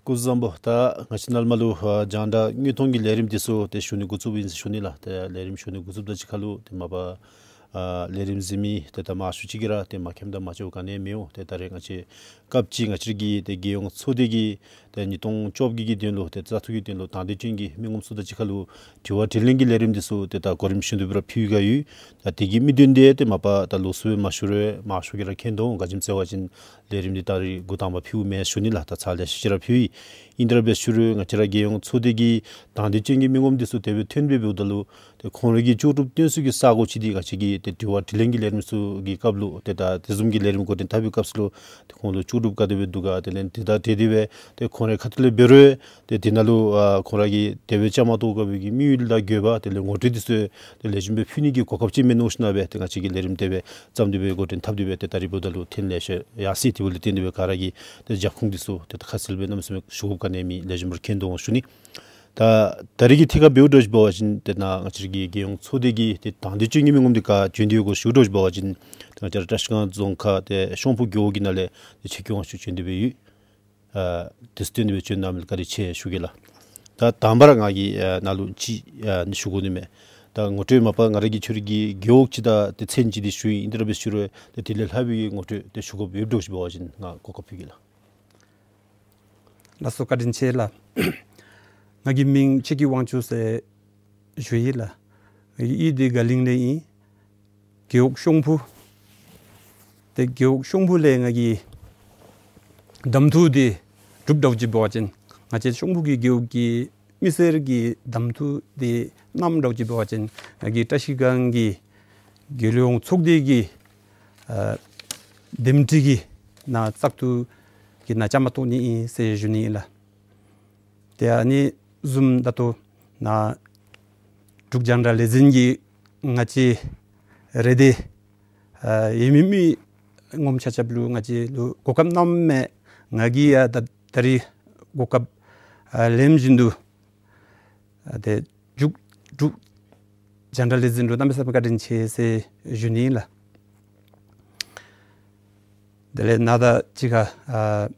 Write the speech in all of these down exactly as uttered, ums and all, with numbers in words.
སྐུ་གཟུགས་བཟང་པོ། ད་ང་བཅས་ནཱ་ལས་མར་ལུ་ཨ་རྒྱང་བསྒྲགས་དངོས་མཐོང་གི་ལས་རིམ་འདི་ཚུ་ཏེ་ཞུ་ནི་འགོ་བཙུགསཔ་ཨིན་ཟེར་ཞུ་ནི་ལགས། ཏེ་ལས་རིམ་ཞུ་ནི་འགོ་བཙུགསཔ་དང་གཅིག་ཁར་ལུ་ཏེ་མ་པ་ཨ་ལས་རིམ་གཟིགས་མི་ཏེ་ད་མང་ཤོས་ཅིག་གིས་ར་ཏེ་མ་མཁྱེནམ་དང་མ་ཤེསཔ་ག་ནི་ཡང་མི་འོང་། ཏེ་ད་རེས་ང་བཅས་སྐབས་ཅིག་ང་བཅས་ཀྱི་ཏེ་རྒྱལ་ཡོངས་ཚོགས་སྡེ་གི་ཏེ་ཉིས་སྟོང་བཅོ་བརྒྱད་ཀྱི་དོན་ལུ་ཏེ་བཙག་འཐུ་གི་དོན་ལུ་དང་འདོད་ཅན་གྱི་མི་ངོམ་ཚུ་དང་གཅིག་ཁར་ལུ་དྲི་བ་དྲིས་ལན་གྱི་ལས་རིམ་འདི་ཚུ་ཏེ་ད་གོ་རིམ་བཞིན་དུ་སྦེ་ར་ཕུལ་ག་ཡོད། ད་དེ་གི་དམིགས་དོན་འདི་ཏེ་མ་པ་ད་ལོགས་སུ་སྦེ་མ་ཞུ་རུང་མང་ཤོས་ཀྱིས་ར་མཁྱེན་དོ་འོང་། ག་ཅི་སྨོ་ཟེར་བ་ཅིན་ལས་རིམ་འདི་ད་རེས་འགོ་དང་པ་ཕུལཝ་མེན་ཞུ་ནི་ལགས། ད་ཚར་ལེ་ཤ་ཅིག་ར་ཕུལ་ཡི། ཨིན་ཏེ་ར་འབད་ཞུ་རུང་ང་བཅས་ར་རྒྱལ་ཡོངས་ཚོགས་སྡེ་གི་དང་འདོད་ཅན་གྱི་མི་ངོམ་འདི་ཚུ་དེ་སྦེ་ཐོན་སྦེ་འབདཝ་ད་ལུ་ཏེ་ཁོང་ར་གི་ལྕོགས་གྲུབ་སྟོན་ས་གི་ས་གོ་ཅིག་འདི་ང་བཅས་ཀྱི་ཏེ་དྲི་བ་དྲིས་ལན་གྱི་ལས་རིམ་ཚུ་གི་སྐབས་ལུ་ཏེ་ད་དེ་བཟུམ་གྱི་ལས་རིམ་འགོ་འདྲེན་འཐབ་པའི་སྐབས་སུ་ལུ་ཏེ་ཁོང་ལུ་ལྕོགས་གྲུབ་ག་དེ་སྦེ་འདུག་ག། དེ་ལས་དེ་དང་འབྲེལ་ཏེ་སྦེ་ཏེ་ཁོང་རའི་ཁ་ཐུག་ལས་འབད་རུང་ཏེ་དེ་ནང་ལུ་ཨ་ཁོང་ར་གིས་དེ་སྦེ་བཅའ་མར་གཏོགས་དགོ་པའི་གི་དམིགས་ཡུལ་དང་དགོས་པ་དེ་ལས་ངོ་སྤྲོད་འདི་ཚུ་ཏེ་ལེགས་ཤོམ་སྦེ་ཕུལ་ནི་གི་གོ་སྐབས་ཅིག་མེན་ན་ཟེར་ཞིནམ་ལས་ཏེ་ང་བཅས་ཀྱིས་ལས་རིམ་དེ་སྦེ་བརྩམས་ཏེ་སྦེ་འགོ་འདྲེན་འཐབ་སྟེ་སྦེ་ཏེ་ད་རེས་འབདཝ་ད་ལུ་ཐོན་ལེ་ཤ་ཡར་སོང་། དེ་འབདཝ་ལས་བརྟེན་ཏེ་སྦེ་ག་ར་གིས་ཏེ་རྒྱབ་ཁུངས་འདི་ཚུ་ཏེ་ཁ་གསལ་སྦེ་གནམ་མེད་ས་མེད་ཞུ་དགོཔ་ག་ནི་ཡང་མེད། ལེགས་ཤོམ་སྦེ་མཁྱེན་དོ་འོང་ཞུ་ནི། ད་ད་རེས་ཀྱི་ཐད་ཁར་འབདཝ་འདྲཝ་ཅིག་འབད་བ་ཅིན་ཏེ་ནཱ་ང་བཅས་ཀྱི་རྒྱལ་ཡོངས་ཚོགས་སྡེ་གི་ཏེ་དང་འདོད་ཅན་གྱི་མི་ངོམ་འདི་ག་བྱོན་ཏེ་ཡོད་ག་ཞུཝ་འདྲཝ་ཅིག་འབད་བ་ཅིན་ཏེ་ང་བཅས་ར་བཀྲིས་སྒང་རྫོང་ཁག་ཏེ་ཤོང་ཕུ་རྒེད་འོག་གི་ནང་ལས་ཏེ་ཆེ་ཁྱོན་ཅིག་བྱོན་ཏེ་སྦེ་ཡོད། ཨ་དེ་ཚུ་བཏོན་ཏེ་སྦེ་བྱོན་གནང་མི་ལུ་བཀའ་དྲིན་ཆེ་ཞུ་གེ་ལགས། ད་དང་པ་ར་ང་གིས་ཨ་ནཱ་ལུ་ཅིག་ཨ་ནི་ཞུ་དགོ་ནི་མས། ད་ངོ་སྤྲོད་མ་པ་ང་ར་གིས་ཁྱོད་རའི་གི་རྒེད་འོག་ཅིག་དང་ཏེ་མཚན་ཅིག་འདི་ཞུ་ཡི། ཨིན་ཏེ་ར་འབད་ཞུ་རུང་ཏེ་དེ་ལས་ལྷག་པའི་ངོ་སྤྲོད་འདི་ཞུ་དགོཔ་ཡོདཔ་འདྲཝ་ཅིག་འབད་བ་ཅིན་ང་གོ་སྐབས་ཕུལ་གེ་ལགས། ལགས་སོ། བཀའ་དྲིན་ཆེ་ལགས། ང་གི་མིང་ཆེ་སྐྱིད་དབང་ཕྱུག་ཟེར་ཞུ་ཡི་ལགས། ང་གི་གཡུས་འདི་དགའ་གླིང་ལས་ཨིན། རྒེད་འོག་ཤོང་ཕུ། ཏེ་རྒེད་འོག་ཤོང་ཕུ་ལས་ང་གི་གདམ་འཐུ་འདི་གྲུབ་འདྲཝ་ཅིག་འབད་བ་ཅིན་ང་བཅས་ཤོང་ཕུ་གི་རྒེད་འོག་གི་མི་སེར་གྱིས་གདམ་འཐུ་འདི་གནངམ་འདྲཝ་ཅིག་འབད་བ་ཅིན་ང་གིས་བཀྲིས་སྒང་གི་རྒྱལ་ཡོངས་ཚོགས་སྡེ་གི་ཨ་འདེམས་ཁྲི་གི་ནང་བཙག་འཐུ་གི་ནང་བཅའ་མར་གཏོགས་ནི་ཨིན་ཟེར་ཞུ་ནི་ཨིན་ལགས། ཏེ་ཨ་ནི་བཟུམ་ད་ལྟོ་ནཱ་འབྲུག་རྒྱང་བསྒྲགས་ལས་འཛིན་གྱིས་ང་བཅས་རེ་འདོད་ཨ་ཡོད་མི་མི་ངོམ་ཆ་ཁྱབ་ལུ་ང་བཅས་ལུ་གོ་སྐབས་གནངམ་མས། ང་གིས་ཡང་ད་ད་རེས་གོ་སྐབས་ཨ་ལེན་བཞིན་དུ་ཨ་ཏེ་འབྲུག་འབྲུག་རྒྱང་བསྒྲགས་ལས་འཛིན་ལུ་གནམ་མེད་ས་མེད་བཀའ་དྲིན་ཆེ་ཟེར་ཞུ་ནི་ལགས། དེ་ལས་ནཱ་དང་གཅིག་ཁར་ཨ་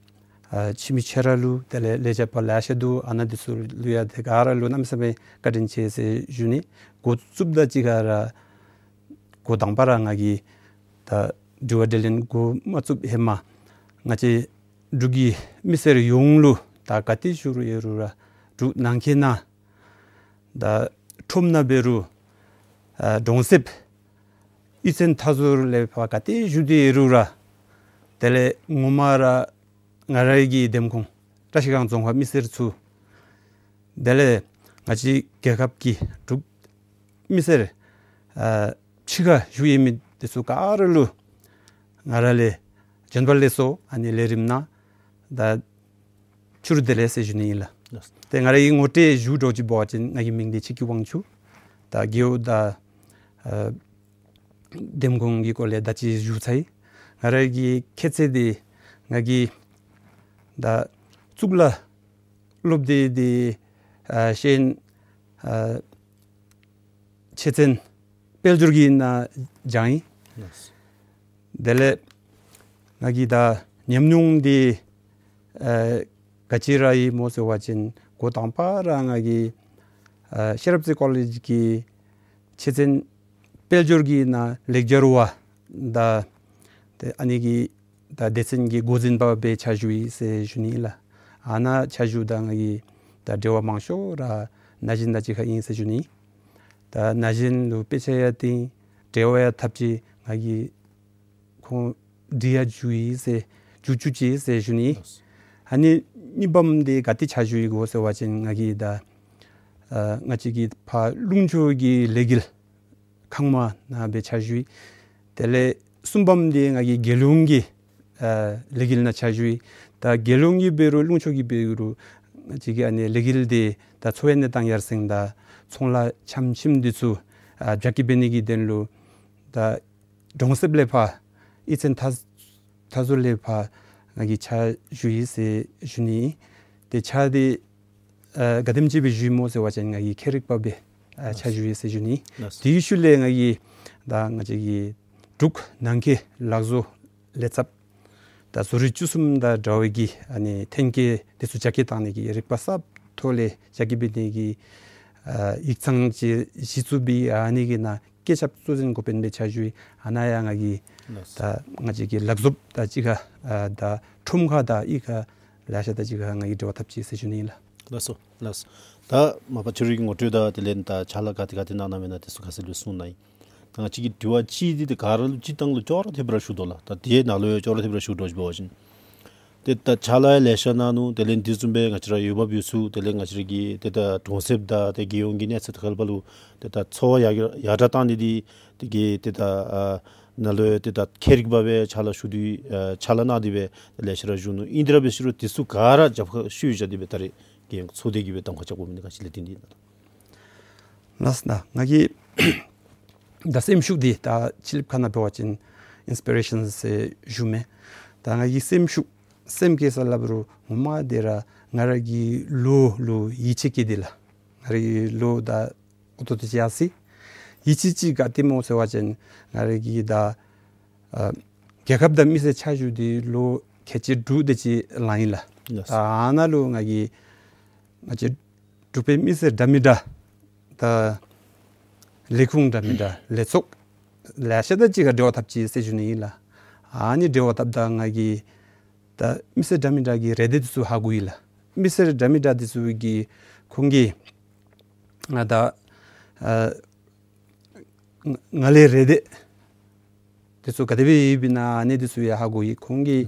ཨ་འཆི་མེད་ཆོས་ར་ལུ་དེ་ལས་ལས་བྱེདཔ་ལེ་ཤ་འདུག། ཨ་ནཱ་འདི་ཚུ་ལུ་ཡང་ཏེ་ག་ར་ལུ་གནམ་མེད་ས་མེད་བཀའ་དྲིན་ཆེ་ཟེར་ཞུ་ནི། འགོ་བཙུགསཔ་དང་གཅིག་ཁར་འགོ་དང་པ་ར་ང་གིས་ད་དྲི་བ་དྲིས་ལན་འགོ་མ་བཙུགས་ཧེ་མ་ང་བཅས་འབྲུག་གི་མི་སེར་ཡོངས་ལུ་ད་ག་ཏེ་བཞུགས་རུང་ཡོད་རུང་ར་འབྲུག་ནང་འཁོད་ནང་ད་ཁྲོམ་ནང་འབད་རུང་ཨ་གྲོང་གསེབ་གཡུས་ཚན་མཐའ་ཟུར་ལས་ཕར་ག་ཏེ་བཞུགས་ཏེ་ཡོད་རུང་ར་དེ་ལས་ངོ་མ་ར་ང་རའི་གི་འདེམས་ཁོངས་བཀྲིས་སྒང་རྫོང་ཁག་མི་སེར་ཚུ་དེ་ལས་ང་བཅས་རྒྱལ་ཁབ་ཀྱི་འབྲུག་མི་སེར་ཨ་ཕྱི་ཁར་བཞུགས་ཡོད་མི་འདི་ཚུ་ག་ར་ལུ་ང་ར་ལས་བྱོན་པ་ལེགས་སོ། ཨ་ནི་ལས་རིམ་ནང་ད་ཕྱི་རུ་བདེ་ལེགས་ཟེར་ཞུ་ནི་ཨིན་ལགས། ལགས། ཏེ་ང་རའི་ངོ་སྤྲོད་ཞུཝ་འདྲཝ་ཅིག་འབད་བ་ཅིན་ང་གི་མིང་འདི་ཆེ་སྐྱིད་དབང་ཕྱུག། ད་རྒེད་འོག་དང་ཨ་འདེམས་ཁོངས་ཀྱི་སྐོར་ལས་ད་ཅི་ཞུ་ཚར་ཡི། ང་རའི་གི་ཁྱད་ཚད་འདི་ང་གིས་ད་གཙུག་ལག་སློབ་སྡེ་འདི་ཨ་ཤེས་ཡོན་ཨ་ཆེ་ཚན་དཔལ་འབྱོར་གྱི་ནང་སྦྱངས་ཡི། ལགས། དེ་ལས་ང་གི་ད་ཉམས་མྱོང་འདི་ཨ་ག་ཅི་ར་ཨིན་སྨོ་ཟེར་བ་ཅིན་འགོ་དང་པ་ར་ང་གིས་ཨ་ཤེས་རབ་རྩེ་ཀོ་ལེཇ་གི་ཆེ་ཚན་དཔལ་འབྱོར་གྱི་ནང་ལེགས་སྦྱར་བ་དང་ཏེ་ཨ་ནི་གི་ད་སྡེ་ཚན་གྱི་འགོ་འཛིན་པ་སྦེ་ཕྱག་ཞུ་ཡི་ཟེར་ཞུ་ནི་ཨིན་ལགས། ཨ་ནཱ་ཕྱག་ཞུཝ་ད་ང་གི་ད་འབྲེལ་བ་མང་ཤོས་ར་ན་གཞོན་དང་གཅིག་ཁར་ཨིན་ཟེར་ཞུ་ནི། ད་ན་གཞོན་ལུ་དཔེ་ཆ་ཡང་སྟོན་འབྲེལ་བ་ཡང་འཐབ་ཅི། ང་གིས་ཁོང་འདྲིས་ཡང་འཇུ་ཡི་ཟེར་འཇུ་བཅུག་ཅི་ཟེར་ཞུ་ནི། ཨ་ནི་གཉིས་པམ་འདི་ག་ཏེ་ཕྱག་ཞུ་ཡི་གོ་ཟེར་བ་ཅིན་ང་གིས་ད་ཨ་ང་བཅས་ཀྱི་ཕར་ལུང་ཕྱོགས་ཀྱི་ལས་འགུལ་ཁང་མ་ནང་སྦེ་ཕྱག་ཞུ་ཡི། དེ་ལས་གསུམ་པམ་འདི་ང་གིས་རྒྱལ་ཡོངས་ཀྱི་ཨ་ལས་འགུལ་ནང་ཕྱག་ཞུ་ཡི། ད་རྒྱལ་ཡོངས་ཀྱི་འབད་རུང་ལུང་ཕྱོགས་ཀྱི་འབད་རུང་ང་བཅས་ཀྱི་ཨ་ནི་ལས་འགུལ་འདི་ད་འཚོ་བའི་གནས་སྟངས་ཡར་སེང་དང་ཚོང་ལཱ་འཆམ་ཆིམ་འདི་ཚུ་ཨ་རྒྱ་སྐྱེད་འབད་ནི་གི་དོན་ལུ་ད་གྲོང་གསེབ་ལས་ཕར་གཡུས་ཚན་མཐའ་མཐའ་ཟུར་ལས་ཕར་ང་གིས་ཕྱག་ཞུ་ཡི་ཟེར་ཞུ་ནི། ཏེ་ཕྱག་འདི་ཨ་ག་དེམ་ཅིག་སྦེ་ཞུ་ཡི་སྨོ་ཟེར་བ་ཅིན་ང་གིས་ཁྱད་རིག་པ་སྦེ་ཨ་ཕྱག་ཞུ་ཡི་ཟེར་ཞུ་ནི། ལགས། དེའི་ཤུལ་ལས་ང་གིས་ད་ང་བཅས་ཀྱི་འབྲུག་ནང་འཁོད་ལག་བཟོ་ལས་ཚབ་ ད་བཟོ་རིག་བཅུ་གསུམ་དང་འདྲ་བའི་གི་ཨ་ནི་འཐེན་འཁྱེར་དེ་ཚུ་རྒྱ་སྐྱེད་བཏང་ནི་གི་རིག་པ་གསརཔ་ཐོག་ལས་རྒྱ་སྐྱེད་འབད་ནི་གི་ཨ་ཡིག་ཚང་ཅིག་གཞི་བཙུགས་སྦེ་ཨ་ནི་གི་ནང་སྐད་ཆ་གཙོ་འཛིན་འགོ་དཔོན་སྦེ་ཕྱག་ཞུ་ཡི། ཨ་ནཱ་ཡང་ང་གིས་ལགས་སོ། ད་ང་བཅས་ཀྱི་ལག་བཟོཔ་དང་གཅིག་ཁར་ཨ་ད་ཁྲོམ་ཁར་དང་གཡུས་ཁར་ལེ་ཤ་དང་གཅིག་ཁར་ང་གིས་འབྲེལ་བ་འཐབ་ཅི་ཟེར་ཞུ་ནི་ཨིན་ལགས། ལགས་སོ། ལགས་སོ། ད་མ་པ་ཁྱོད་རའི་ངོ་སྤྲོད་དང་དེ་ལས་ད་ཕྱག་ལཱ་ག་ཏེ་ག་ཏེ་གནང་གནངམ་ཨིན་ན་དེ་ཚུ་ཁ་གསལ་ལུ་གསུང་གནང་ཡི། ད་ང་བཅས་ཀྱི་དྲི་བ་གཅིག་འདི་ཏེ་ག་ར་ལུ་སྤྱིར་བཏང་ལུ་ཅོག་ར་འཐདཔ་ར་ཞུ་དོ་ལགས། ད་དེ་ནང་ལུ་ཡང་ཅོག་ར་འཐདཔ་ར་ཞུ་དོ་ཅིག་འབད་བ་ཅིན་ཏེ་ད་ཕྱག་ལཱ་ཡང་ལེ་ཤ་གནང་ནུག། དེ་ལས་དེ་བཟུམ་སྦེ་ང་བཅས་ར་འོས་འབབ་ཡོད་ཚུ་དེ་ལས་ང་བཅས་ར་གི་ཏེ་ད་གྲོང་གསེབ་དང་ཏེ་རྒྱལ་ཡོངས་ཀྱི་གནས་ཚད་ཁར་ལུ་ཏེ་ད་འཚོ་བ་ཡར་ཡར་དྲག་བཏང་ནི་འདི་དེ་གི་ཏེ་ད་ཨ་ནང་ལུ་ཡང་ཏེ་ད་ཁྱད་རིག་པ་སྦེ་ཕྱག་ལཱ་ཞུ་སྟེ་ཨ་ཕྱག་ལཱ་གནང་སྟེ་སྦེ་ལེ་ཤ་ར་བཞུགས་ནུག། ཨིན་དེ་ར་འབད་ཞུ་རུང་དེ་ཚུ་ག་ར་རྒྱབ་ཁར་ཤུལ་བཞག་སྟེ་སྦེ་ད་རེས་རྒྱལ་ཡོངས་ཚོགས་སྡེ་གི་སྦེ་གདམ་ཁ་རྐྱབ་དགོ་མི་འདི་ག་ཅི་ལས་བརྟེན་ཏེ་ཨིན་ན་ལགས། ལགས་སོ། ང་གི་ད་སེམས་ཤུགས་འདི་ད་ཕྱི་གླིངཔ་ཁ་ནང་འབད་བ་ཅིན་ཨིན་སི་པི་རེ་ཤཱན་ཟེར་ཞུཝ་མས། ད་ང་གི་སེམས་ཤུགས་སེམས་བསྐྱེད་ཟེར་སླབ་རུང་ངོ་མ་འདི་ར་ང་ར་གི་བློ་ལུ་ཡིད་ཆེས་བསྐྱེད་དེ་ལགས། ང་ར་གི་བློ་ད་ཨོ་ཏོ་ཏོ་ཅིག་ཡར་སོ་ཡི། ཡིད་ཆེས་ཅིག་ག་ཏེ་སྨོ་ཟེར་བ་ཅིན་ང་ར་གི་ད་ཨ་རྒྱལ་ཁབ་དང་མི་སེར་ཕྱག་ཞུ་སྟེ་ལོ་ཁལ་གཅིག་དྲུག་དེ་ཅིག་ལང་ཡི་ལགས། ལགས། ད་ཨ་ནཱ་ལུ་ང་གིས་ང་བཅས་འབྲུག་པའི་མི་སེར་འདྲ་མི་འདྲ་ད་ལས་ཁུངས་འདྲ་མི་འདྲ་ལས་ཚོགས་ལེ་ཤ་དང་གཅིག་ཁར་འབྲེལ་བ་འཐབ་ཅི་ཟེར་ཞུ་ནི་ཨིན་ལགས། ཨ་ནི་འབྲེལ་བ་འཐབ་ད་ང་གིས་ད་མི་སེར་འདྲ་མི་འདྲ་གི་རེ་འདོད་དེ་ཚུ་ཧ་གོ་ཡི་ལགས། མི་སེར་འདྲ་མི་འདྲ་དེ་ཚུ་གིས་ཁོང་གིས་ང་ད་ཨ་ང་ལས་རེ་འདོད་དེ་ཚུ་ག་དེ་སྦེ་ཡོདཔ་ཨིན་ན་ཨ་ནི་དེ་ཚུ་ཡང་ཧ་གོ་ཡི། ཁོང་གིས་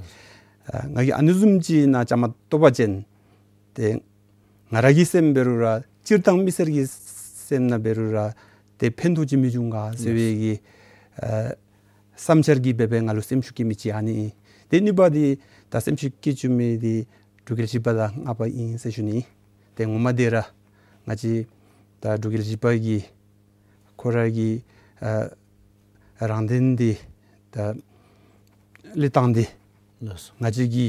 ཨ་ང་གིས་ཨ་ནི་བཟུམ་ཅིག་ནང་བཅའ་མར་གཏོགས་པ་ཅིན་ཏེ་ང་ར་གི་སེམས་འབད་རུང་ར་སྤྱིར་བཏང་མི་སེར་གྱི་སེམས་ནང་འབད་རུང་ར་ཏེ་ཕན་ཐོགས་ཅིག་མི་འབྱུང་ག་ཟེར་བའི་གི་ཨ་བསམ་འཆར་གྱིས་འབད་སྦེ་ང་ལུ་སེམས་ཤུགས་བསྐྱེད་མི་ཅིག་ཨ་ནི་ཨིན། ཏེ་གཉིས་པ་འདི་ད་སེམས་ཤུགས་བསྐྱེད་བཅུག་མི་འདི་འབྲུག་རྒྱལ་བཞི་པ་དང་ལྔ་པ་ཨིན་ཟེར་ཞུ་ནི། ཏེ་ངོ་མ་འདི་ར་ང་བཅས་ད་འབྲུག་རྒྱལ་བཞི་པ་གིས་ཁོ་ར་གི་ཨ་རང་དོན་འདི་ད་བློས་བཏང་སྟེ་ལགས་སོ། ང་བཅས་ཀྱི་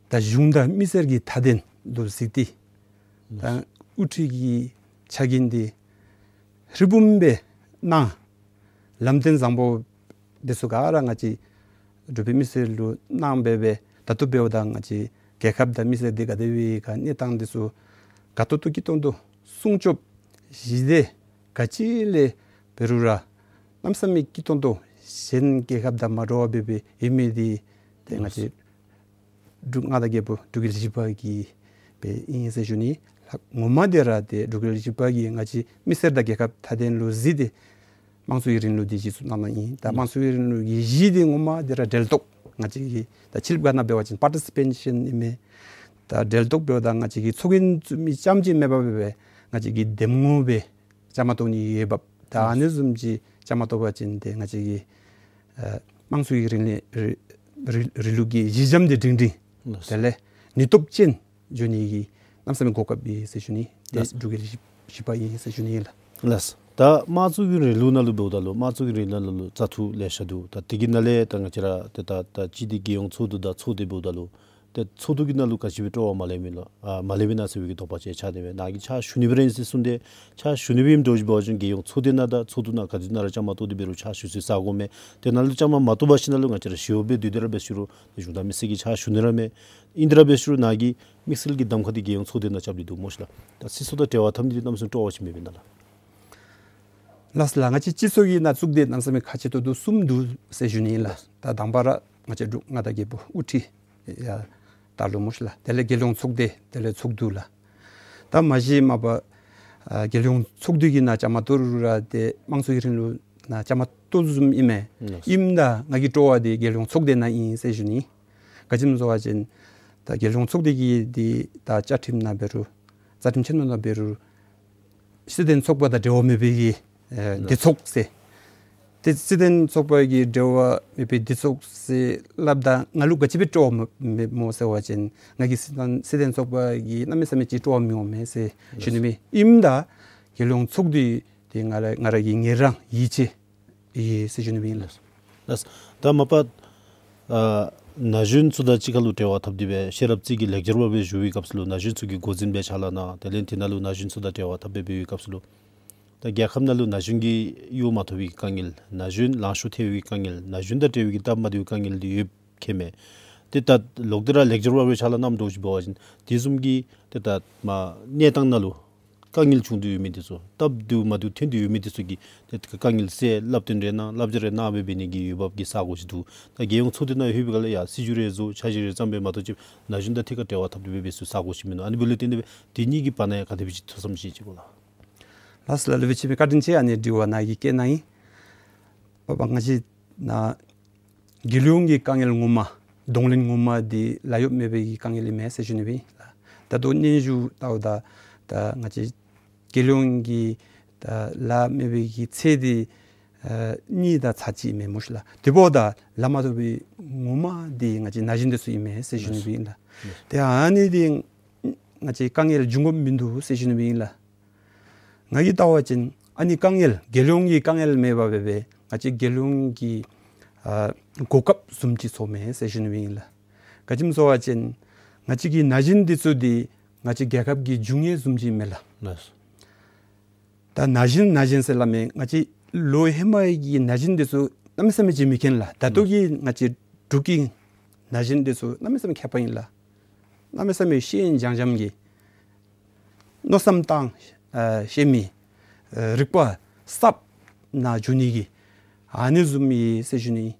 ད་གཞུང་དང་མི་སེར་གྱི་མཐའ་དོན་ལུ་གཟིགས་ཏེ་ད་ལགས་སོ། དབུ་ཁྲིད་ཀྱི་ཕྱག་འགན་འདི་ཧྲིལ་བུམ་སྦེ་གནང་། ལམ་སྟོན་བཟང་པོ་འདི་ཚུ་ག་ར་ང་བཅས་འབྲུག་པའི་མི་སེར་ལུ་གནང་སྦེ་སྦེ་ད་ལྟོ་འབདཝ་ད་ང་བཅས་རྒྱལ་ཁབ་དང་མི་སེར་འདི་ག་དེ་སྦེ་ག་གནས་སྟངས་འདི་ཚུ་དགའ་ཏོག་ཏོ་སྐྱིད་ཏོང་ཏོ་སྲུང་སྐྱོབ་ཞི་བདེ་ག་ཅི་ལས་འབད་རུང་ར་གནམ་མེད་ས་མེད་སྐྱིད་ཏོང་ཏོ་གཞན་རྒྱལ་ཁབ་དང་མ་འདྲཝ་སྦེ་སྦེ་ཡོད་མི་འདི་ཏེ་ང་བཅས་འབྲུག་མངའ་བདག་རྒྱལ་པོ་འབྲུག་རྒྱལ་བཞི་པ་གིས་སྦེ་ཨིན་ཟེར་ཞུ་ནི། ངོ་མ་འདི་ར་ཏེ་འབྲུག་རྒྱལ་བཞི་པ་གིས་ང་བཅས་མི་སེར་དང་རྒྱལ་ཁབ་མཐའ་དོན་ལུ་གཟིགས་ཏེ་དམངས་གཙོའི་རིང་ལུགས་འདི་གཞི་བཙུགས་གནང་གནངམ་ཨིན། ད་དམངས་གཙོའི་རིང་ལུགས་ཀྱི་གཞི་འདི་ངོ་མ་འདི་ར་འབྲེལ་གཏོགས་ང་བཅས་ཀྱི་ད་ཕྱི་གླིངཔ་ཁ་ནང་འབད་བ་ཅིན་པར་ཊི་སི་པེ་ཤཱན་ཨིན་མས། ད་འབྲེལ་གཏོགས་འབདཝ་ད་ང་བཅས་ཀྱིས་ཚོགས་རྒྱན་བཙུགས་མི་རྐྱངམ་ཅིག་མེན་པར་སྦེ་སྦེ་ང་བཅས་ཀྱིས་འདེམས་ངོ་སྦེ་བཅའ་མར་གཏོགས་ནི་ཡོདཔ་ད་ཨ་ནི་བཟུམ་ཅིག་བཅའ་མར་གཏོགས་པ་ཅིན་ཏེ་ང་བཅས་ཀྱི་ཨ་དམངས་གཙོའི་རིང་ལུགས་རིང་རིང་ལུགས་ཀྱི་གཞི་འགྱམ་འདི་སྒྲིང་སྒྲིང་ལགས། དེ་ལས་ནུས་སྟོབས་ཅན་འགྱོ་ནི་གི་གནམ་མེད་ས་མེད་གོ་སྐབས་ཨིན་ཟེར་ཞུ་ནི། ཏེ་ལགས། འབྲུག་རྒྱལ་བཞི་བཞི་པ་ཨིན་ཟེར་ཞུ་ནི་ཨིན་ལགས། ལགས། ད་དམངས་གཙོའི་རིང་ལུགས་ནང་ལུ་འབདཝ་ད་ལུ་དམངས་གཙོའི་རིང་ལུགས་ནང་ལུ་བཙག་འཐུ་ལེ་ཤ་འདུག། ད་དེ་གི་ནང་ལས་ད་ང་བཅས་ར་ད་ད་ད་གཅིག་འདི་རྒྱལ་ཡོངས་ཚོགས་འདུ་དང་ཚོགས་སྡེ་འབདཝ་ད་ལུ་ཏེ་ཚོགས་འདུ་གི་ནང་ལུ་ག་ཅི་སྦེ་སྤྲོ་བ་མ་ལེན་མི་ལོ་ཨ་མ་ལེན་མི་ན་ཟེར་བའི་གི་དོགས་པ་ཅིག་ཆགས་ཏེ་སྦེ་ནཱ་གིས་ཕྱག་ཞུ་ནི་སྦེ་ར་ཨིན་ཟེར་གསུངས་ཏེ་ཕྱག་ཞུ་ནི་སྦེ་ཨིནམ་འདྲཝ་ཅིག་འབད་བ་ཅིན་རྒྱལ་ཡོངས་ཚོགས་སྡེ་ནང་དང་ཚོགས་འདུ་ནང་ག་ཅི་ནང་ར་བཅའ་མར་གཏོགས་ཏེ་འབད་རུང་ཕྱག་ཞུ་ས་ས་གོ་མས། ཏེ་ནཱ་ལུ་བཅའ་མར་མ་གཏོགས་པ་ཅིན་ནཱ་ལུ་ང་བཅས་ར་ཞི་གཡོགཔ་སྦེ་སྡོད་དེ་ར་འབད་ཞུ་རུང་ཏེ་གཞུང་དང་མི་སེར་གྱིས་ཕྱག་ཞུ་ནི་ར་མས། ཨིན་དེ་ར་འབད་ཞུ་རུང་ནཱ་གིས་དམིགས་བསལ་གྱི་གདམ་ཁ་འདི་རྒྱལ་ཡོངས་ཚོགས་སྡེ་ནང་རྐྱབ་སྟེ་འདུག་སྨོ་ཤིག་ལགས། ད་སྲིད་ཚོགས་དང་འབྲེལ་བ་འཐབ་ནི་འདི་གནམ་མེད་ས་མེད་སྤྲོ་བ་ཅིག་མེད་པས་ན་ལགས། ལགས་སོ་ལགས། ང་བཅས་སྤྱི་ཚོགས་ཀྱི་ནང་བཙུགས་ཏེ་གནམ་མེད་ས་མེད་ཁག་ཆེ་ཏོག་ཏོ་གསུམ་འདུག་ཟེར་ཞུ་ནི་ཨིན་ལགས། ད་དང་པ་ར་ང་བཅས་འབྲུག་མངའ་བདག་རྒྱལ་པོ་དབུ་ཁྲིད་ཡར་ད་ལུ་སྨོ་ཤིག་ལགས། དེ་ལས་རྒྱལ་ཡོངས་ཚོགས་སྡེ་དེ་ལས་ཚོགས་འདུ་ལགས། ད་མ་གཞི་མ་པ་ཨ་རྒྱལ་ཡོངས་ཚོགས་འདུ་གི་ནང་བཅའ་མར་གཏོགས་རུང་ར་ཏེ་དམངས་གཙོའི་རིང་ལུགས་ནང་བཅའ་མར་གཏོགས་བཟུམ་ཨིན་མས། ལགས། ཨིནམ་ད་ང་གི་སྤྲོ་བ་འདི་རྒྱལ་ཡོངས་ཚོགས་སྡེ་ནང་ཨིན་ཟེར་ཞུ་ནི། ག་ཅི་སྨོ་ཟེར་བ་ཅིན་ད་རྒྱལ་ཡོངས་ཚོགས་སྡེ་གི་འདི་ད་བཅའ་ཁྲིམས་ནང་འབད་རུང་རྩ་ཁྲིམས་ཆེན་མོ་ནང་འབད་རུང་སྲིད་དོན་ཚོགས་པ་དང་འབྲེལ་བ་མེད་པའི་གི་ཨེ་ལགས། སྡེ་ཚོགས་ཟེར། ཏེ་སྲིད་དོན་ཚོགས་པ་གི་འབྲེལ་བ་མེད་པའི་སྡེ་ཚོགས་ཟེར་སླབ་ད་ང་ལུ་ག་ཅི་སྦེ་སྤྲོ་བ་མེད་མེད་སྨོ་ཟེར་བ་ཅིན་ང་གིས་སྲིད་དོན་སྲིད་དོན་ཚོགས་པ་གི་གནམ་མེད་ས་མེད་ཅིག་སྤྲོ་བ་མི་འོང་མས་ཟེར་ཞུ་ནི་མས། ཨིནམ་ད་རྒྱལ་ཡོངས་ཚོགས་འདུ་འདི་ང་ར་ང་ར་གི་ངེད་རང་ཡིད་ཆེས་ཡོད་ཟེར་ཞུ་ནི་ཨིན་ལགས། ལགས། ད་མ་པ་ཨ་ན་གཞོན་ཚུ་དང་གཅིག་ཁར་ལུ་འབྲེལ་བ་འཐབ་སྟེ་སྦེ་ཤེས་རབ་རྩེ་གི་ལེགས་སྦྱར་བ་སྦེ་བཞུགས་པའི་སྐབས་སུ་ལུ་ན་གཞོན་ཚུ་གི་འགོ་འཛིན་སྦེ་ཕྱག་ལཱ་གནང་། དེ་ལས་དེ་ནང་ལུ་ན་གཞོན་ཚུ་དང་འབྲེལ་བ་འཐབ་སྦེ་འབད་བའི་སྐབས་སུ་ལུ་ད་རྒྱལ་ཁབ་ནང་ལུ་ན་གཞོན་གྱི་གཡོག་མ་ཐོབ་པའི་དཀའ་ངལ་ན་གཞོན་ལང་ཤོར་ཐལ་བའི་དཀའ་ངལ་ན་གཞོན་དང་འབྲེལ་བའི་གི་སྟབས་མ་བདེ་བའི་དཀའ་ངལ་འདི་ཡོདཔ་ཁྱད་མེད། ཏེ་ད་ལོག་སྟེ་ར་ལེགས་སྦྱར་བ་རེ་ཆ་ལ་གནངམ་འདྲཝ་ཅིག་འབད་བ་ཅིན་དེ་བཟུམ་གྱི་ཏེ་ད་མ་གནས་སྟངས་ནང་ལུ་དཀའ་ངལ་བྱུང་སྟེ་ཡོད་མི་འདི་ཚུ་སྟབས་བདེཝ་མ་བདེཝ་ཐོན་ཏེ་ཡོད་མི་འདི་ཚུ་གི་ཏེ་དཀའ་ངལ་སེལ་བསླབ་སྟོན་རེ་གནང་བསླབ་བྱ་རེ་གནང་སྦེ་འབད་ནི་གི་འོས་འབབ་ཀྱི་ས་གོ་ཅིག་འདུག། ད་རྒྱལ་ཡོངས་ཚོགས་སྡེ་ནང་ལྷོད་པའི་སྒང་ལས་ཡང་སྲིད་བྱུས་རེ་བཟོ་འཆར་གཞི་རེ་བརྩམས་སྦེ་མ་གཏོགས་ཅིག་ན་གཞོན་དང་ཐད་ཁར་འབྲེལ་བ་འཐབ་སྟེ་སྦེ་འབད་ཚུགས་ས་གོ་ཅིག་མིན་ནུག། ཨ་ནི་འབདཝ་ལས་བརྟེན་ཏེ་སྦེ་དེ་གཉིས་ཀྱི་བར་ན་ཡང་ག་དེ་སྦེ་ཅིག་ཐུགས་བསམ་བཞེས་ཅི་གོ་ལགས། ལགས་སོ་ལགས། སློབ་དཔོན་འཆི་མེད་བཀའ་དྲིན་ཆེ། ཨ་ནི་དྲི་བ་ནཱ་གིས་བཀོད་གནང་ཡི། འབདཝ་ང་བཅས་ནཱ་རྒྱལ་ཡོངས་ཀྱི་དཀའ་ངལ་ངོ་མ་གདོང་ལེན་ངོ་མ་འདི་ལཱ་གཡོག་མེད་པའི་གི་དཀའ་ངལ་ཨིན་མས་ཟེར་ཞུ་ནི་སྦེ་ཨིན་ལགས། ད་ལྟོ་སྙན་ཞུ་བལྟཝ་ད་ད་ང་བཅས་རྒྱལ་ཡོངས་ཀྱི་ད་ལཱ་མེད་པའི་གི་ཚད་འདི་ཨ་གཉིས་དང་ཚག་གཅིག་ཨིན་མས་སྨོ་ཤིག་ལགས། དེ་འབདཝ་ད་ལཱ་མ་ཐོབ་པའི་ངོ་མ་འདི་ང་བཅས་ན་གཞོན་འདི་ཚུ་ཨིན་མས་ཟེར་ཞུ་ནི་སྦེ་ཨིན་ལགས། ཏེ་ཨ་ནི་འདི་ང་བཅས་དཀའ་ངལ་འབྱུང་དགོཔ་མིན་འདུག་ཟེར་ཞུ་ནི་སྦེ་ཨིན་ལགས། ང་གིས་བལྟ་བ་ཅིན་ཨ་ནི་དཀའ་ངལ་རྒྱལ་ཡོངས་ཀྱི་དཀའ་ངལ་མེན་པར་སྦེ་སྦེ་ང་བཅས་རྒྱལ་ཡོངས་ཀྱི་ཨ་གོ་སྐབས་བཟུམ་ཅིག་ཚོརཝ་མས་ཟེར་ཞུ་ནི་སྦེ་ཨིན་ལགས། ག་ཅི་སྨོ་ཟེར་བ་ཅིན་ང་བཅས་ཀྱི་ན་གཞོན་འདི་ཚུ་འདི་ང་བཅས་རྒྱལ་ཁབ་ཀྱི་འབྱུང་ངེས་བཟུམ་ཅིག་ཨིན་མས་ལགས། ལགས། ད་ན་གཞོན་ན་གཞོན་ཟེར་སླབ་མི་ང་བཅས་ལོ་ཧེ་མའི་གི་ན་གཞོན་འདི་ཚུ་གནམ་མེད་ས་མེད་ཅིག་མི་མཁྱེན་ལགས། ད་ལྟོ་གི་ང་བཅས་འབྲུག་གི་ན་གཞོན་འདི་ཚུ་གནམ་མེད་ས་མེད་མཁས་པ་ཨིན་ལགས། གནམ་མེད་ས་མེད་ཤེས་ཡོན་འཇམ་འཇམ་གྱི་མནོ་བསམ་བཏང་ཨ་ཤེས་མི་ཨ་རིག་པ་ཟབ་ནང་འགྱོ་ནི་གི་ཨ་ནི་བཟུམ་ཨིན་ཟེར་ཞུ་ནི།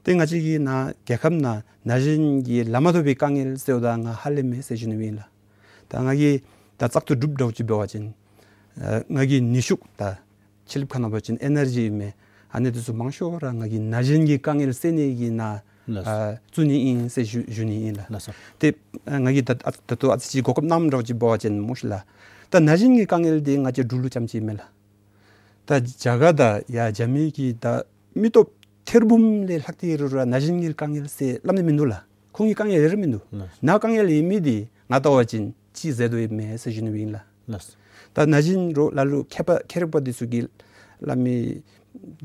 ཏེ་ང་བཅས་ཀྱི་ནཱ་རྒྱལ་ཁབ་ནང་ན་གཞོན་གྱི་ལཱ་མ་ཐོབ་པའི་དཀའ་ངལ་ཟེརཝ་ད་ང་ཧ་ལས་མེད་ཟེར་ཞུ་ནི་སྦེ་ཨིན་ལགས། ད་ང་གིས་ད་བཙག་འཐུ་གྲུབ་འདྲཝ་ཅིག་འབད་བ་ཅིན་ཨ་ང་གིས་ནུས་ཤུགས་ད་ཕྱི་གླིངཔ་ཁ་ནང་འབད་བ་ཅིན་ཨེ་ནར་ཇི་ཨིན་མས། ཨ་ནི་འདི་ཚུ་མང་ཤོས་ར་ང་གིས་ན་གཞོན་གྱི་དཀའ་ངལ་སེལ་ནི་གི་ནང་ལགས། ཨ་བཙུགས་ནི་ཨིན་ཟེར་ཞུ་ཞུ་ནི་ཨིན་ལགས། ལགས་སོ། ཏེ་ཨ་ང་གིས་ད་ད་ལྟོ་ཨ་ཙི་ཅིག་གོ་སྐབས་གནངམ་འདྲཝ་ཅིག་འབད་བ་ཅིན་སྨོ་ཤིག་ལགས། ད་ན་གཞོན་གྱི་དཀའ་ངལ་འདི་ང་བཅས་འབྲུག་ལུ་རྐྱངམ་ཅིག་ཨིན་མས་ལགས། ད་རྒྱ་གར་དང་ཡར་རྒྱ་མི་གི་ད་མི་སྟོབས་ཐེར་འབུམ་ལས་ལྷག་སྟེ་རུང་ར་ན་གཞོན་གྱི་དཀའ་ངལ་ཟེར་སླབ་ནི་མིན་འདུག་ལགས། ཁོང་གི་དཀའ་ངལ་རེ་རེ་མིན་འདུག། ལགས། ནཱ་དཀའ་ངལ་ཡོད་མི་འདི་ང་བལྟ་བ་ཅིན་གཅིག་ཟད་དོ་ཡོདཔ་མས་ཟེར་ཞུ་ནི་སྦེ་ཨིན་ལགས། ལགས། ད་ན་གཞོན་རོགས་ལ་ལུ་མཁས་པ་མཁས་རིག་པ་འདི་ཚུ་གིས་སླབ་མི་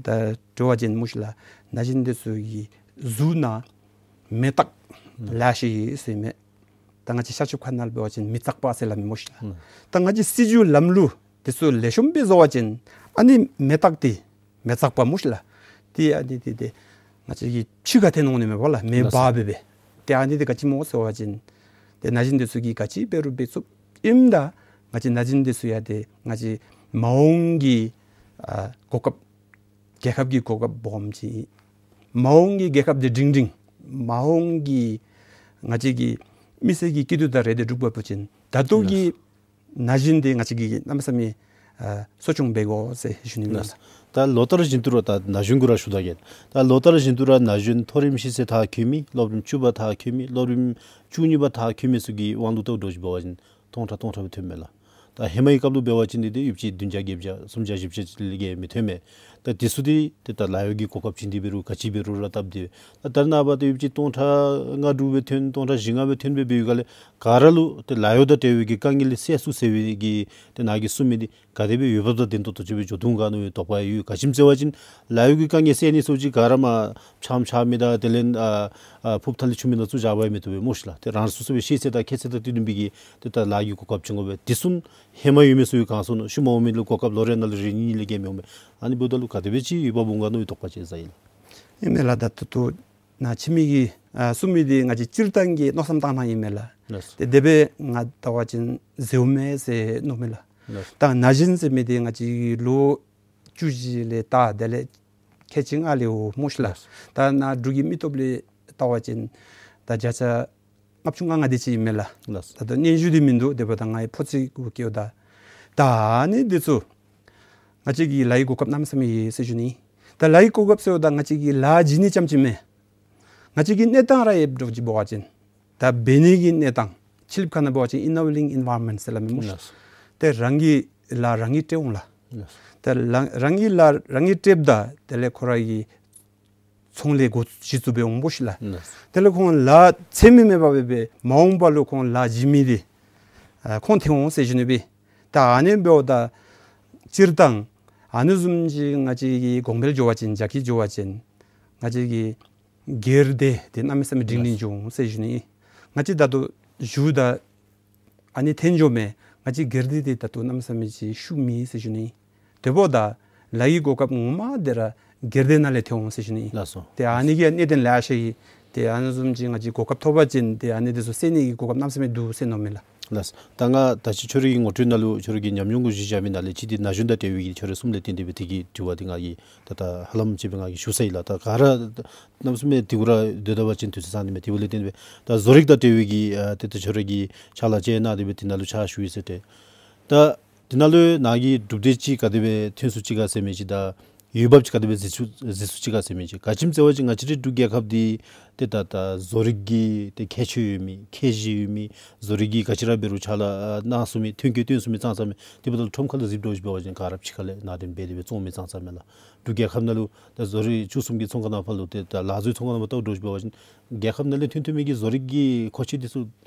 ད་འདྲི་བ་ཅིན་སྨོ་ཤིག་ལགས། ན་གཞོན་འདི་ཚུ་གི་གཟུགས་ནང་མེ་སྟག་ལེ་ཤ་ཡོད་ཟེར་མས། ད་ང་བཅས་ཤར་ཕྱོགས་ཁ་ནང་འབད་བ་ཅིན་མེ་སྟག་པ་ཟེར་སླབ་མས་སྨོ་ཤིག་ལགས། ཨུམ། ད་ང་བཅས་སྲིད་བྱུས་ལམ་ལུགས་འདི་ཚུ་ལེགས་ཤོམ་སྦེ་བཟོ་བ་ཅིན་ཨ་ནི་མེ་སྟག་འདི་མེ་སྟག་པ་སྨོ་ཤིག་ལགས། ཏེ་ཨ་ནི་འདི་ཏེ་ང་བཅས་ཀྱི་ཕྱི་ཁར་ཐོན་འོང་ནི་མས་པ་ལགས། མེ་ལགས་སོ། འབར་སྦེ་སྦེ། ཏེ་ཨ་ནི་འདི་ག་ཅི་སྨོ་ཟེར་བ་ཅིན་ཏེ་ན་གཞོན་འདི་ཚུ་གིས་ག་ཅི་འབད་རུང་འབད་ཚུགས་ཨིནམ་ད་ང་བཅས་ན་གཞོན་འདི་ཚུ་ཡང་ཏེ་ང་བཅས་མ་འོངས་ཀྱི་ཨ་གོ་སྐབས་རྒྱལ་ཁབ་ཀྱི་གོ་སྐབས་སྦོམ་ཅིག་ཨིན། མ་འོངས་ཀྱི་རྒྱལ་ཁབ་འདི་སྒྲིང་སྒྲིང་མ་འོངས་ཀྱི་ང་བཅས་ཀྱི་མི་སེར་གྱི་སྐྱིད་སྡུག་དང་རེ་འདོད་འགྲུབ་དགོ་པ་ཅིན་ད་ལྟོ་གི་ལགས། ན་གཞོན་འདི་ང་བཅས་ཀྱིས་གནམ་མེད་ས་མེད་ཨ་གསོ་སྐྱོང་འབད་དགོ་ཟེར་ཞུ་ནི་ཨིན། ལགས། ད་ལོ་ལྟར་བཞིན་དུ་ར་ད་ན་གཞོན་གུ་ར་ཞུ་ད་གེ། ད་ལོ་ལྟར་བཞིན་དུ་ར་ན་གཞོན་མཐོ་རིམ་ཤེས་ཚད་མཐར་འཁྱོལ་མི་སློབ་རིམ་བཅུ་པ་མཐར་འཁྱོལ་མི་སློབ་རིམ་བཅུ་གཉིས་པ་མཐར་འཁྱོལ་མི་ཚུ་གི་དབང་ལུ་ཏེ་འདྲཝ་ཅིག་འབད་བ་ཅིན་སྟོང་ཕྲག་སྟོང་ཕྲག་སྦེ་ཐོནམ་མས་ལགས། ད་ཧེ་མའི་སྐབས་ལུ་འབད་བ་ཅིན་འདི་ཏེ་ཡོདཔ་ཅིག་བདུན་བརྒྱ་བརྒྱད་བརྒྱ་སུམ་བརྒྱ་བཞི་བརྒྱ་ལས་བརྒལ་མི་ཐོན་མས། ད་འདི་ཚུ་འདི་ཏེ་ད་ལཱ་གཡོག་གི་གོ་སྐབས་ཅིག་འདི་འབད་རུང་ག་ཅི་འབད་རུང་ར་སྟབས་བདེ། ད་ད་རེས་ནངས་པ་ཏེ་ཡོདཔ་ཅིག་སྟོང་ཕྲག་ལྔ་དྲུག་སྦེ་ཐོན་སྟོང་ཕྲག་བཞི་ལྔ་སྦེ་ཐོན་སྦེ་འབད་བའི་སྒང་ལས་ག་ར་ལུ་ཏེ་ལཱ་གཡོག་དང་འབྲེལ་བའི་གི་དཀའ་ངལ་སེལ་ཚུགས་ཟེར་བའི་གི་ཏེ་ནཱ་གིས་གསུངས་མི་འདི་ག་དེ་སྦེ་འོས་འབབ་དང་ལྡན་ཏོག་ཏོ་ཅིག་སྦེ་འགྱོ་དོ་ག་མནོ་བའི་དོགས་པ་ཡོད། ག་ཅི་སྨོ་ཟེར་བ་ཅིན་ལཱ་གཡོག་གི་དཀའ་ངལ་སེལ་ནི་ཚུ་ཅིག་ག་ར་མ་ཕྱགས་མ་ཕྱགས་མི་དང་དེ་ལས་ཨ་ཨ་ཕུགས་ཐ་ལི་ཆུ་མི་ནང་ཚུ་བཞག་པ་མི་བཏུབ་པས་སྨོ་ཤིག་ལགས། ཏེ་རང་སོ་སོ་སྦེ་ཤེས་ཚད་དང་མཁས་ཚད་དང་མཐུན་པའི་གི་ཏེ་ད་ལཱ་གི་གོ་སྐབས་བྱིན་དགོ་པས། དེ་ཚུ་ཧེ་མ་ཡོད་མི་ཚུ་གི་གང་སོང་ནུག། ཤུལ་མ་འོང་མི་ལུ་གོ་སྐབས་ལོ་རེ་ནང་ལུ་རེ་གཉིས་ལས་བརྒལ་མི་འོང་པས། ཨ་ནི་འབདཝ་ད་ལུ་ག་དེ་སྦེ་ཅིག་འོས་འབབ་འོང་ག་མནོ་བའི་དོགས་པ་ཅིག་ཟ་ཡི་ལགས། ཨིན་མས་ལགས། ད་ད་ལྟོ་ནཱ་འཆི་མེད་ཀྱིས་ཨ་གསུངས་མི་འདི་ང་བཅས་སྤྱིར་བཏང་གི་མནོ་བསམ་བཏང་ནི་ཨིན་མས་ལགས། ལགས་སོ། ཏེ་དེ་སྦེ་ང་བལྟ་བ་ཅིན་ཟེརཝ་མས་ཟེར་མནོཝ་མས་ལགས། ལགས་སོ། ད་ན་གཞོན་ཟེར་མི་འདི་ང་བཅས་ལོ་བཅུ་བཞི་ལས་ད་དེ་ལས་ཁལ་གཅིག་ལྔ་ལས་འོང་སྨོ་ཤིག་ལགས། ལགས་སོ། ད་ནཱ་འབྲུག་གི་མི་སྟོབས་ལས་བལྟ་བ་ཅིན་ད་བརྒྱ་ཆ་ལྔ་བཅུ་ང་ལྔ་དེ་ཅིག་ཨིན་མས་ལགས། ལགས་སོ། ད་ལྟོ་སྙན་ཞུ་འདི་མིན་འདུག། དེ་འབདཝ་ད་ང་གིས་ཕོ་ཚོད་གུ་བཀོདཔ་ད། ད་ཨ་ནི་འདི་ཚུ་ང་བཅས་ཀྱི་ལཱ་གི་གོ་སྐབས་གནམ་མེད་ས་མེད་ཡོད་ཟེར་ཞུ་ནི། ད་ལཱ་གི་གོ་སྐབས་ཟེརཝ་ད་ང་བཅས་ཀྱིས་ལཱ་བྱིན་ནི་རྐྱངམ་ཅིག་མེན། ང་བཅས་ཀྱི་གནས་སྟངས་ར་ཡོདཔ་འདྲཝ་ཅིག་འབད་བ་ཅིན་ད་འབད་ནི་གི་གནས་སྟངས་ཕྱི་གླིངཔ་ཁ་ནང་འབད་བ་ཅིན་enabling environment ཟེར་སླབ་མི་སྨོ་ཤིག། ལགས་སོ། ཏེ་རང་གི་ལཱ་རང་གིས་སྤྲོད་འོང་ལགས། ལགས་སོ། ཏེ་རང་རང་གི་ལཱ་རང་གིས་སྤྲོདཔ་ད་དེ་ལས་ཁོ་ར་གི་ཚོང་ལས་སྒོ་གཞི་བཙུགས་སྦེ་འོང་སྨོ་ཤིག་ལགས། ལགས་སོ། དེ་ལས་ཁོང་ལཱ་འཚོལ་མི་མེད་པར་སྦེ་སྦེ་མ་འོངས་པ་ལུ་ཁོང་ལཱ་བྱིན་མི་འདི་ཨ་ཁོང་ཐོན་འོང་ཟེར་ཞུ་ནི་སྦེ། ད་ཨ་ནི་འབདཝ་ད་སྤྱིར་བཏང་ཨ་ནི་བཟུམ་ཅིག་ང་བཅས་ཀྱིས་གོང་འཕེལ་འགྱོ་བ་ཅིན་རྒྱ་སྐྱེད་འགྱོ་བ་ཅིན་ང་བཅས་ཀྱི་སྒེར་སྡེ་འདི་གནམ་མེད་ས་མེད་སྒྲིང་སྒྲིང་འགྱོ་འོང་ཟེར་ཞུ་ནི། ང་བཅས་ད་ལྟོ་བཞུགས་ད་ཨ་ནི་འཐོན་འགྱོ་མི་ང་བཅས་སྒེར་སྡེ་འདི་ད་ལྟོ་གནམ་མེད་ས་མེད་ཅིག་ཤུགས་མེད་ཟེར་ཞུ་ནི། དེ་འབདཝ་ད་ལཱ་གི་གོ་སྐབས་ངོ་མ་འདི་ར་སྒེར་སྡེ་ནང་ལས་ཐོན་འོང་ཟེར་ཞུ་ནི། ལགས་སོ། ཏེ་ཨ་ནི་གི་གནད་དོན་ལེ་ཤ་ཡོད། ཏེ་ཨ་ནི་བཟུམ་ཅིག་ང་བཅས་གོ་སྐབས་ཐོབ་པ་ཅིན་ཏེ་ཨ་ནི་དེ་ཚུ་སེལ་ནི་གི་གོ་སྐབས་གནམ་མེད་ས་མེད་འདུག་ཟེར་མནོཝ་མས་ལགས། ལགས། ད་ང་ད་ཅི་ཁྱོད་རའི་གི་ངོ་སྤྲོད་ནང་ལུ་ཁྱོད་རའི་གི་ཉམས་མྱོང་གུ་གཞི་བཞག་མི་ནང་ལས་ཅིག་འདི་ན་གཞོན་དང་འབྲེལ་བའི་གི་ཁྱོད་རའི་གསུམ་ལས་བརྟེན་ཏེ་སྦེ་དེ་གི་དྲི་བ་འདི་ང་གིས་ད་ད་ཧ་ལམ་ཅིག་སྦེ་ང་གིས་ཞུ་ཚར་ཡི་ལགས། ད་ག་ར་གནམ་མེད་ས་མེད་དེ་གུ་ར་སྡོད་ད་པ་ཅིན་དུས་ཚོད་ཚང་ནི་མས། དེ་འབདཝ་ལས་བརྟེན་ཏེ་སྦེ་ད་བཟོ་རིག་དང་འབྲེལ་བའི་གི་ཨ་ཏེ་ད་ཁྱོད་རའི་གི་ཕྱག་ལཱ་ཅིག་གནང་སྟེ་སྦེ་དེ་ནང་ལུ་ཕྱག་ཞུ་ཡི་ཟེར་ཏེ། ད་དེ་ནང་ལུ་ནཱ་གིས་གྲུབ་འབྲས་ཅིག་ག་དེ་སྦེ་ཐོན་སོ་ཅི་ག་ཟེར་མི་ཅིག་དང་འོས་འབབ་ཅིག་ག་དེ་སྦེ་གཟིགས་སོ་གཟིགས་སོ་ཅི་ག་ཟེར་མི་ཅིག། ག་ཅི་སྨོ་ཟེར་བ་ཅིན་ང་བཅས་རའི་འབྲུག་རྒྱལ་ཁབ་འདི་ཏེ་ད་ད་བཟོ་རིག་གི་ཏེ་ཁྱད་ཆོས་ཡོད་མི་ཁྱད་གཞི་ཡོད་མི་བཟོ་རིག་གི་ག་ཅི་ར་འབད་རུང་ཕྱག་ལཱ་གནང་ཚུགས་མི་ཐོན་སྐྱེད་བཏོན་ཚུགས་མི་ཙང་ཙ་མས། དེ་འབདཝ་ད་ཁྲོམ་ཁ་ལུ་གཟིགས་དོ་ཅིག་འབད་བ་ཅིན་ག་ར་ཕྱི་ཁ་ལས་ནང་དེ་སྦེ་དེ་སྦེ་བཙོང་མི་ཙང་ཙ་མས་ལགས། འབྲུག་རྒྱལ་ཁབ་ནང་ལུ་ད་བཟོ་རིག་བཅུ་གསུམ་གྱི་ཚོང་ཁང་ནང་ཕར་ལུ་ཏེ་ད་ལག་བཟོའི་ཚོང་ཁང་ནང་ཕར་བལྟ་དོ་ཅིག་འབད་བ་ཅིན་རྒྱལ་ཁབ་ནང་ལས་ཐོན་ཐོན་མི་གི་བཟོ་རིག་གི་མཁོ་ཆས་དེ་ཚུ་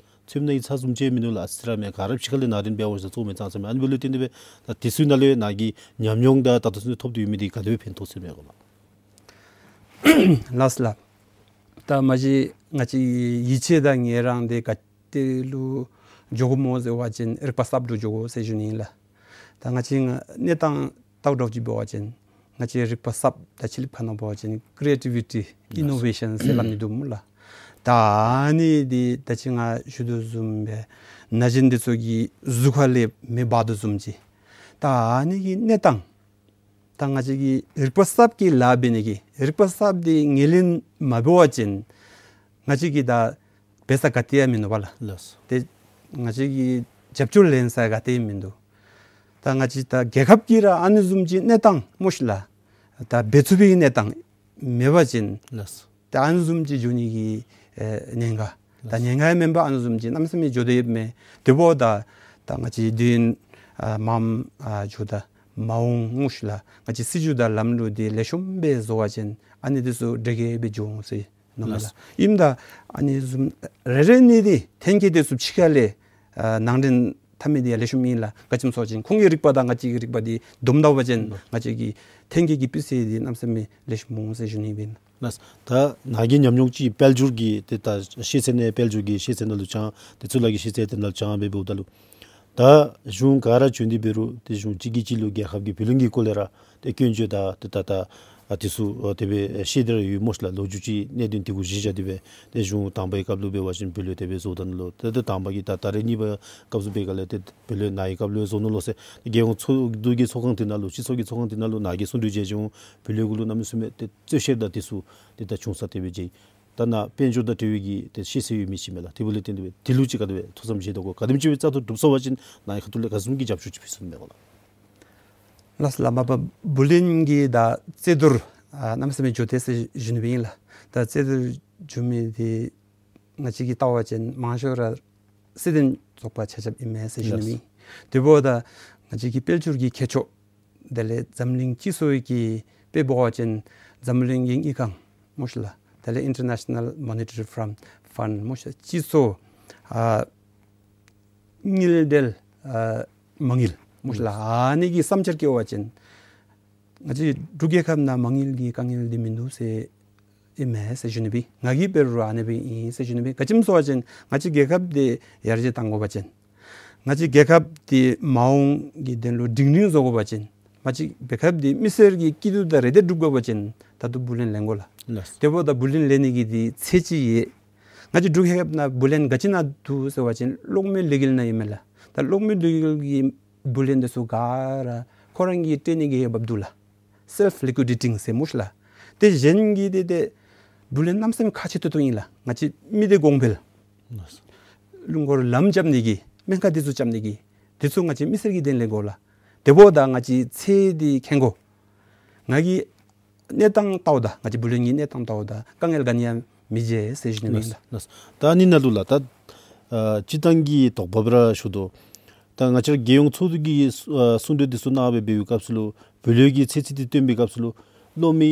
ཚོད་ནང་ཡི་ཚ་བཟུམ་ཅིག་མིན་འདུག་ལགས། ཨ་ཙི་ར་མས། ག་ར་ཕྱི་ཁ་ལས་ནང་དེ་སྦེ་འབད་བ་ཅིན་བཙོང་མི་ཙང་ཙ་མས། ཨ་ནི་འབདཝ་ལས་བརྟེན་ཏེ་སྦེ་ད་དེ་ཚུ་ནང་ལས་ནཱ་གིས་ཉམས་མྱོང་དང་ད་ལྟོ་ཚུན་ཐོབ་སྟེ་ཡོད་མི་འདི་ག་དེ་སྦེ་ཕན་ཐོགས་ཟེར་མི་གོ་ལགས། ལགས་སོ་ལགས། ད་མ་གཞི་ང་བཅས་ཡིད་ཆེས་དང་ངལ་རངས་འདི་ག་ཏེ་ལུ་འགྱོ་དགོཔ་སྨོ་ཟེར་བ་ཅིན་རིག་པ་གསརཔ་ལུ་འགྱོ་དགོ་ཟེར་ཞུ་ནི་ཨིན་ལགས། ད་ང་བཅས་གནས་སྟངས་ལྟཝ་ཅིག་འབད་བ་ཅིན་ང་བཅས་རིག་པ་གསརཔ་ད་ཕྱི་གླིངཔ་ཁ་ནང་འབད་བ་ཅིན་creativity innovation ཟེར་སླབ་ནི་འདུག་སྨོ་ལགས། ད་ཨ་ནི་འདི་ད་ཅི་ང་ཞུ་དོ་བཟུམ་སྦེ་ན་གཞོན་འདི་ཚུ་གི་གཟུགས་ཁ་ལས་མེ་འབར་དོ་བཟུམ་ཅིག། ད་ཨ་ནི་གི་གནས་སྟངས་ད་ང་བཅས་ཀྱི་རིག་པ་གསརཔ་གི་ལཱ་འབད་ནི་གི་རིག་པ་གསརཔ་འདི་ངོས་ལེན་མ་འབད་བ་ཅིན་ང་བཅས་ཀྱི་ད་འབད་ས་ག་ཏེ་ཡང་མིན་འདུག་པ་ལགས། ལགས། ཏེ་ང་བཅས་ཀྱི་རྒྱབ་སྐྱོར་ལེན་ས་ག་ཏེ་ཡང་མིན་འདུག། ད་ང་བཅས་ད་རྒྱལ་ཁབ་ཀྱི་ར་ཨ་ནི་བཟུམ་ཅིག་གནས་སྟངས་སྨོ་ཤིག་ལགས། ད་འབད་ཚུགས་པའི་གནས་སྟངས་མེད་པ་ཅིན་ལགས། ད་ཨ་ནི་བཟུམ་ཅིག་འགྱོ་ནི་གི་ཨེ་ཉེན་ཁ། ད་ཉེན་ཁ་ཡང་མེན་པར་ཨ་ནི་བཟུམ་ཅིག་གནམ་མེད་ས་མེད་འགྱོ་དོ་ཡོདཔ་མས། དེ་འབདཝ་ད་ད་ང་བཅས་དུས་ཡུན་ཨ་མངམ་ཨ་འགྱོཝ་ད་མ་འོང་སྨོ་ཤིག་ལགས། ང་བཅས་སྲིད་བྱུས་དང་ལམ་ལུགས་འདི་ལེགས་ཤོམ་སྦེ་བཟོ་བ་ཅིན་ཨ་ནི་འདི་ཚུ་འདྲེ་གི་སྦེ་འགྱོ་འོང་ཟེར་མནོཝ་མས་ལགས། ལགས། ཨིནམ་ད་ཨ་ནི་བཟུམ་རེ་རེ་གཉིས་འདི་ཐོན་སྐྱེད་འདི་ཚུ་ཕྱི་ཁ་ལས་ཨ་ནང་འདྲེན་འཐབ་མི་འདི་ཡང་ལེགས་ཤོམ་ཨིན་ལགས། ག་ཅི་སྨོ་ཟེར་བ་ཅིན་ཁོང་གི་རིག་པ་དང་ང་བཅས་ཀྱི་རིག་པ་འདི་བསྡོམས་ད་པ་ཅིན་ལགས། ང་བཅས་ཀྱི་ཐོན་སྐྱེད་ཀྱི་སྤུས་ཚད་འདི་གནམ་མེད་ས་མེད་ལེགས་ཤོམ་འོང་ཟེར་ཞུ་ནི་ཨིན། ལགས། ད་ནཱ་གི་ཉམས་མྱོང་ཅིག་དཔལ་འབྱོར་གྱི་ཏེ་ད་ཤེས་ཚད་ནང་དཔལ་འབྱོར་གྱི་ཤེས་ཚད་ནང་ལུ་སྦྱང་དེ་ཚུ་ལཱ་གི་ཤེས་ཚད་དེ་ནང་ལུ་སྦྱང་སྦེ་འབདཝ་ད་ལུ་ད་གཞུང་ག་ར་བྱོན་ཏེ་འབད་རུང་ཏེ་གཞུང་གཅིག་གིས་གཅིག་ལུ་རྒྱལ་ཁབ་ཀྱི་བུ་ལོན་གྱི་སྐོར་ལས་ར་ཏེ་སྐྱོན་བརྗོད་དང་ཏེ་ད་ད་ཨ་དེ་ཚུ་ཨ་དེ་སྦེ་བཤད་དེ་ར་ཡོད་སྨོ་ཤིག་ལགས། ལོ་རྒྱུས་ཀྱི་གནད་དོན་དེ་གུ་གཞི་བཞག་སྟེ་སྦེ་ཏེ་གཞུང་དང་པའི་སྐབས་ལུ་འབད་བ་ཅིན་བུ་ལོན་དེ་སྦེ་བཟོ་ད་ནུག་ལོ། ཏེ་ཏེ་དང་པ་གི་ད་ད་རེས་གཉིས་པ་སྐབས་སུ་འབད་ག་ལས་ཏེ་བུ་ལོན་ནཱ་གི་སྐབས་ལུ་བཟོ་ནུག་ལོ་ཟེར་ཏེ་རྒྱལ་ཡོངས་ཚོགས་འདུ་གི་ཚོགས་ཁང་དེ་ནང་ལུ་སྤྱི་ཚོགས་ཀྱི་ཚོགས་ཁང་དེ་ནང་ལུ་ནཱ་གིས་གསུང་གྲོས་མཇལ་བྱུང་། བུ་ལོན་གུ་ལུ་གནམ་མེད་ས་མེད་ཏེ་རྩོད་བཤེར་དང་དེ་ཚུ་ཏེ་ད་བྱུང་ས་དེ་སྦེ་མཇལ། ད་ནཱ་དཔལ་འབྱོར་དང་འབྲེལ་བའི་གི་ཏེ་ཤེས་ཚད་ཡོད་མི་ཅིག་མས་ལགས། དེ་འབདཝ་ལས་བརྟེན་ཏེ་སྦེ་དེ་ལུ་ཅིག་ག་དེ་སྦེ་ཐུགས་བསམ་བཞེས་དོ་གོ། ག་དེམ་ཅིག་སྦེ་བཙག་འཐུ་གྲུབ་སོང་པ་ཅིན་ནཱ་གི་ཁ་ཐུག་ལས་ག་བཟུམ་གྱི་རྒྱབ་སྐྱོར་ཅིག་ཕུལ་ཚུགས་མས་གོ་ལགས། ལགས་སོ་ལགས། མ་པ་བུ་ལོན་གྱི་ད་རྩོད་བསྡུར་ཨ་གནམ་མེད་ས་མེད་འགྱོ་དེས་ཟེར་ཞུ་ནི་སྦེ་ཨིན་ལགས། ད་རྩོད་བསྡུར་འགྱོ་མི་འདི་ང་བཅས་ཀྱིས་བལྟ་བ་ཅིན་མང་ཤོས་ར་སྲིད་དོན་ཚོགས་པ་ཆ་ཁྱབ་ཨིན་མས་ཟེར་ཞུ་ནི་སྦེ་ཨིན། དེ་འབདཝ་ད་ང་བཅས་ཀྱི་དཔལ་འབྱོར་གྱི་ཁྱད་ཆོས་དེ་ལས་འཛམ་གླིང་སྤྱི་ཚོགས་ཀྱི་དཔེ་འབད་བ་ཅིན་འཛམ་གླིང་གི་དངུལ་ཁང་སྨོ་ཤིག་ལགས། དེ་ལས་International Monetary Fund སྨོ་ཤིག་ལགས། སྤྱི་ཚོགས་ཨ་དངུལ་འབྲེལ་ཨ་མ་དངུལ་སྨོ་ཤིག་ལགས། ཨ་ནི་གི་བསམ་འཆར་བཀོད་པ་ཅིན་ང་བཅས་འབྲུག་རྒྱལ་ཁབ་ནང་མ་དངུལ་གྱི་དཀའ་ངལ་འདི་མིན་འདུག་ཟེར་ཨིན་མས་ཟེར་ཞུ་ནི་སྦེ་ཨིན། ང་གིས་འབད་རུང་ར་ཨ་ནི་སྦེ་ཨིན་ཟེར་ཞུ་ནི་སྦེ་ཨིན། ག་ཅི་སྨོ་ཟེར་བ་ཅིན་ང་བཅས་རྒྱལ་ཁབ་འདི་ཡར་རྒྱས་གཏང་དགོ་པ་ཅིན་ང་བཅས་རྒྱལ་ཁབ་འདི་མ་འོངས་ཀྱི་དོན་ལུ་སྒྲིང་སྒྲིང་བཟོ་དགོ་པ་ཅིན་ང་བཅས་རྒྱལ་ཁབ་འདི་མི་སེར་གྱི་སྐྱིད་སྡུག་དང་རེ་འདོད་སྒྲུབ་དགོ་པ་ཅིན་ད་ལྟོ་བུ་ལོན་ལེན་དགོ་ལགས། ལགས། དེ་འབདཝ་ད་བུ་ལོན་ལེན་ནི་གི་འདི་ཚད་ཅིག་ཡོད། ང་བཅས་འབྲུག་རྒྱལ་ཁབ་ནང་བུ་ལོན་ག་ཅི་ནང་འདུག་ཟེར་བ་ཅིན་གློག་མེ་ལུད་རྐྱལ་ནང་ཨིན་མས་ལགས། ད་གློག་མེ་ལུད་རྐྱལ་གྱི་བུ་ལོན་དེ་ཚུ་ག་ར་ཁོ་ར་གིས་སྤྲོད་ནི་གི་འོས་འབབ་འདུག་ལགས། Self liquidating ཟེར་སྨོ་ཤིག་ལགས། ཏེ་གཞན་གྱི་འདི་ཏེ་བུ་ལོན་གནམ་མེད་ས་མེད་ཁག་ཆེ་ཏོག་ཏོ་ཨིན་ལགས། ང་བཅས་མི་སྡེ་གོང་འཕེལ་ལུང་དཀར་ལམ་རྐྱབ་ནི་གི་སྨན་ཁང་དེ་ཚུ་རྐྱབ་ནི་གི་དེ་ཚུ་ང་བཅས་མི་སེར་གྱི་དོན་ལས་དགོ་ལགས། དེ་འབདཝ་ད་ང་བཅས་ཚད་འདི་མཁྱེན་དགོ། ང་གིས་གནས་སྟངས་བལྟཝ་ད་ང་བཅས་བུ་ལོན་གྱི་གནས་སྟངས་བལྟཝ་ད་དཀའ་ངལ་ག་ནི་ཡང་མི་མཇལ་ཟེར་ཞུ་ནི་ཨིན་ལགས། ལགས། ད་ཨ་ནི་ནང་ལུ་ལགས་ད་ཨ་སྤྱིར་བཏང་གི་དོགས་པ་སྦེ་ར་ཞུ་དོ། ད་ང་བཅས་རྒྱལ་ཡོངས་ཚོགས་འདུ་གི་ཨ་གསུང་གྲོས་དེ་ཚུ་གནང་སྦེ་འབད་བའི་སྐབས་སུ་ལུ་བུ་ལོན་གྱི་ཚད་ཚད་འདི་སྟོན་པའི་སྐབས་སུ་ལུ་གློག་མེ་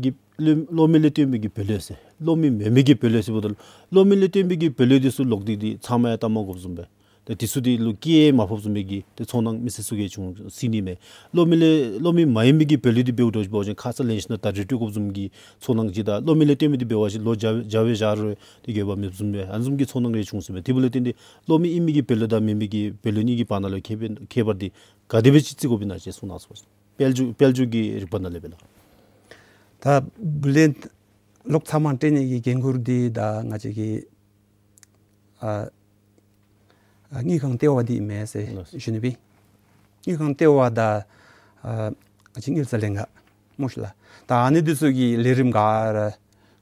གི་གློག་མེ་ལས་བཏོན་པའི་གི་བུ་ལོན་ཟེར་གློག་མེ་མེན་མི་གི་བུ་ལོན་ཟེརཝ་ད་ལུ་གློག་མེ་ལས་བཏོན་པའི་གི་བུ་ལོན་དེ་ཚུ་ལོག་སྟེ་འདི་ཚང་མ་ཡང་བཏབ་མ་དགོཔ་བཟུམ་སྦེ། ཏེ་དེ་ཚུ་འདི་ལུ་སྐྱེད་མ་ཕོགཔ་བཟུམ་སྦེ་གི་ཏེ་ཚོར་སྣང་མི་སེར་ཚུ་གིས་བྱུང་སྲིད་ནི་མས། གློག་མེ་ལས་གློག་མེ་མ་ཡིན་མི་གི་བུ་ལོན་འདི་འབདཝ་འདྲཝ་ཅིག་འབད་བ་ཅིན་ཁ་ཙ་ལེན་ཞིནམ་ད་རེས་སྤྲོད་དགོཔ་བཟུམ་གི་ཚོར་སྣང་ཅིག་དང་གློག་མེ་ལས་བཏོན་མི་འདི་འབད་བ་ཅིན་ལོ་བརྒྱ་བརྒྱ་སྦེ་བཞག་རུང་ཏེ་འོས་འབབ་མེདཔ་བཟུམ་སྦེ་ཨ་ནི་བཟུམ་གྱི་ཚོར་སྣང་རེ་བྱུང་སྲིད་མས། དེ་འབདཝ་ལས་བརྟེན་ཏེ་གློག་མེ་ཨིན་མི་གི་བུ་ལོན་དང་མེན་མི་གི་བུ་ལོན་གཉིས་ཀྱི་བར་ན་ལུ་ཁྱད་པར་ཁྱད་པར་འདི་ག་དེ་སྦེ་ཅིག་བརྩི་དགོཔ་ཨིན་ན་ཅིག་གསུང་གནང་ཟེར་བ་ཅིན། དཔལ་འབྱོར་དཔལ་འབྱོར་གྱི་རིག་པ་ནང་ལས་སྦེ་ལགས། ད་བུ་ལོན་ ལོག་ཚབ་མ་སྤྲོད་ནི་གི་འགན་ཁུར་འདི་ད་ང་བཅས་ཀྱི་ཨ་ཨ་དངུལ་ཁང་ལྟེ་བ་འདི་ཨིན་མས་ཟེར་ལགས། ཞུ་ནི་སྦེ། དངུལ་ཁང་ལྟེ་བ་དང་ཨ་ང་བཅས་དངུལ་རྩིས་ལྷན་ཁག་སྨོ་ཤིག་ལགས། ད་ཨ་ནི་འདི་ཚུ་གི་ལས་རིམ་ག་ར་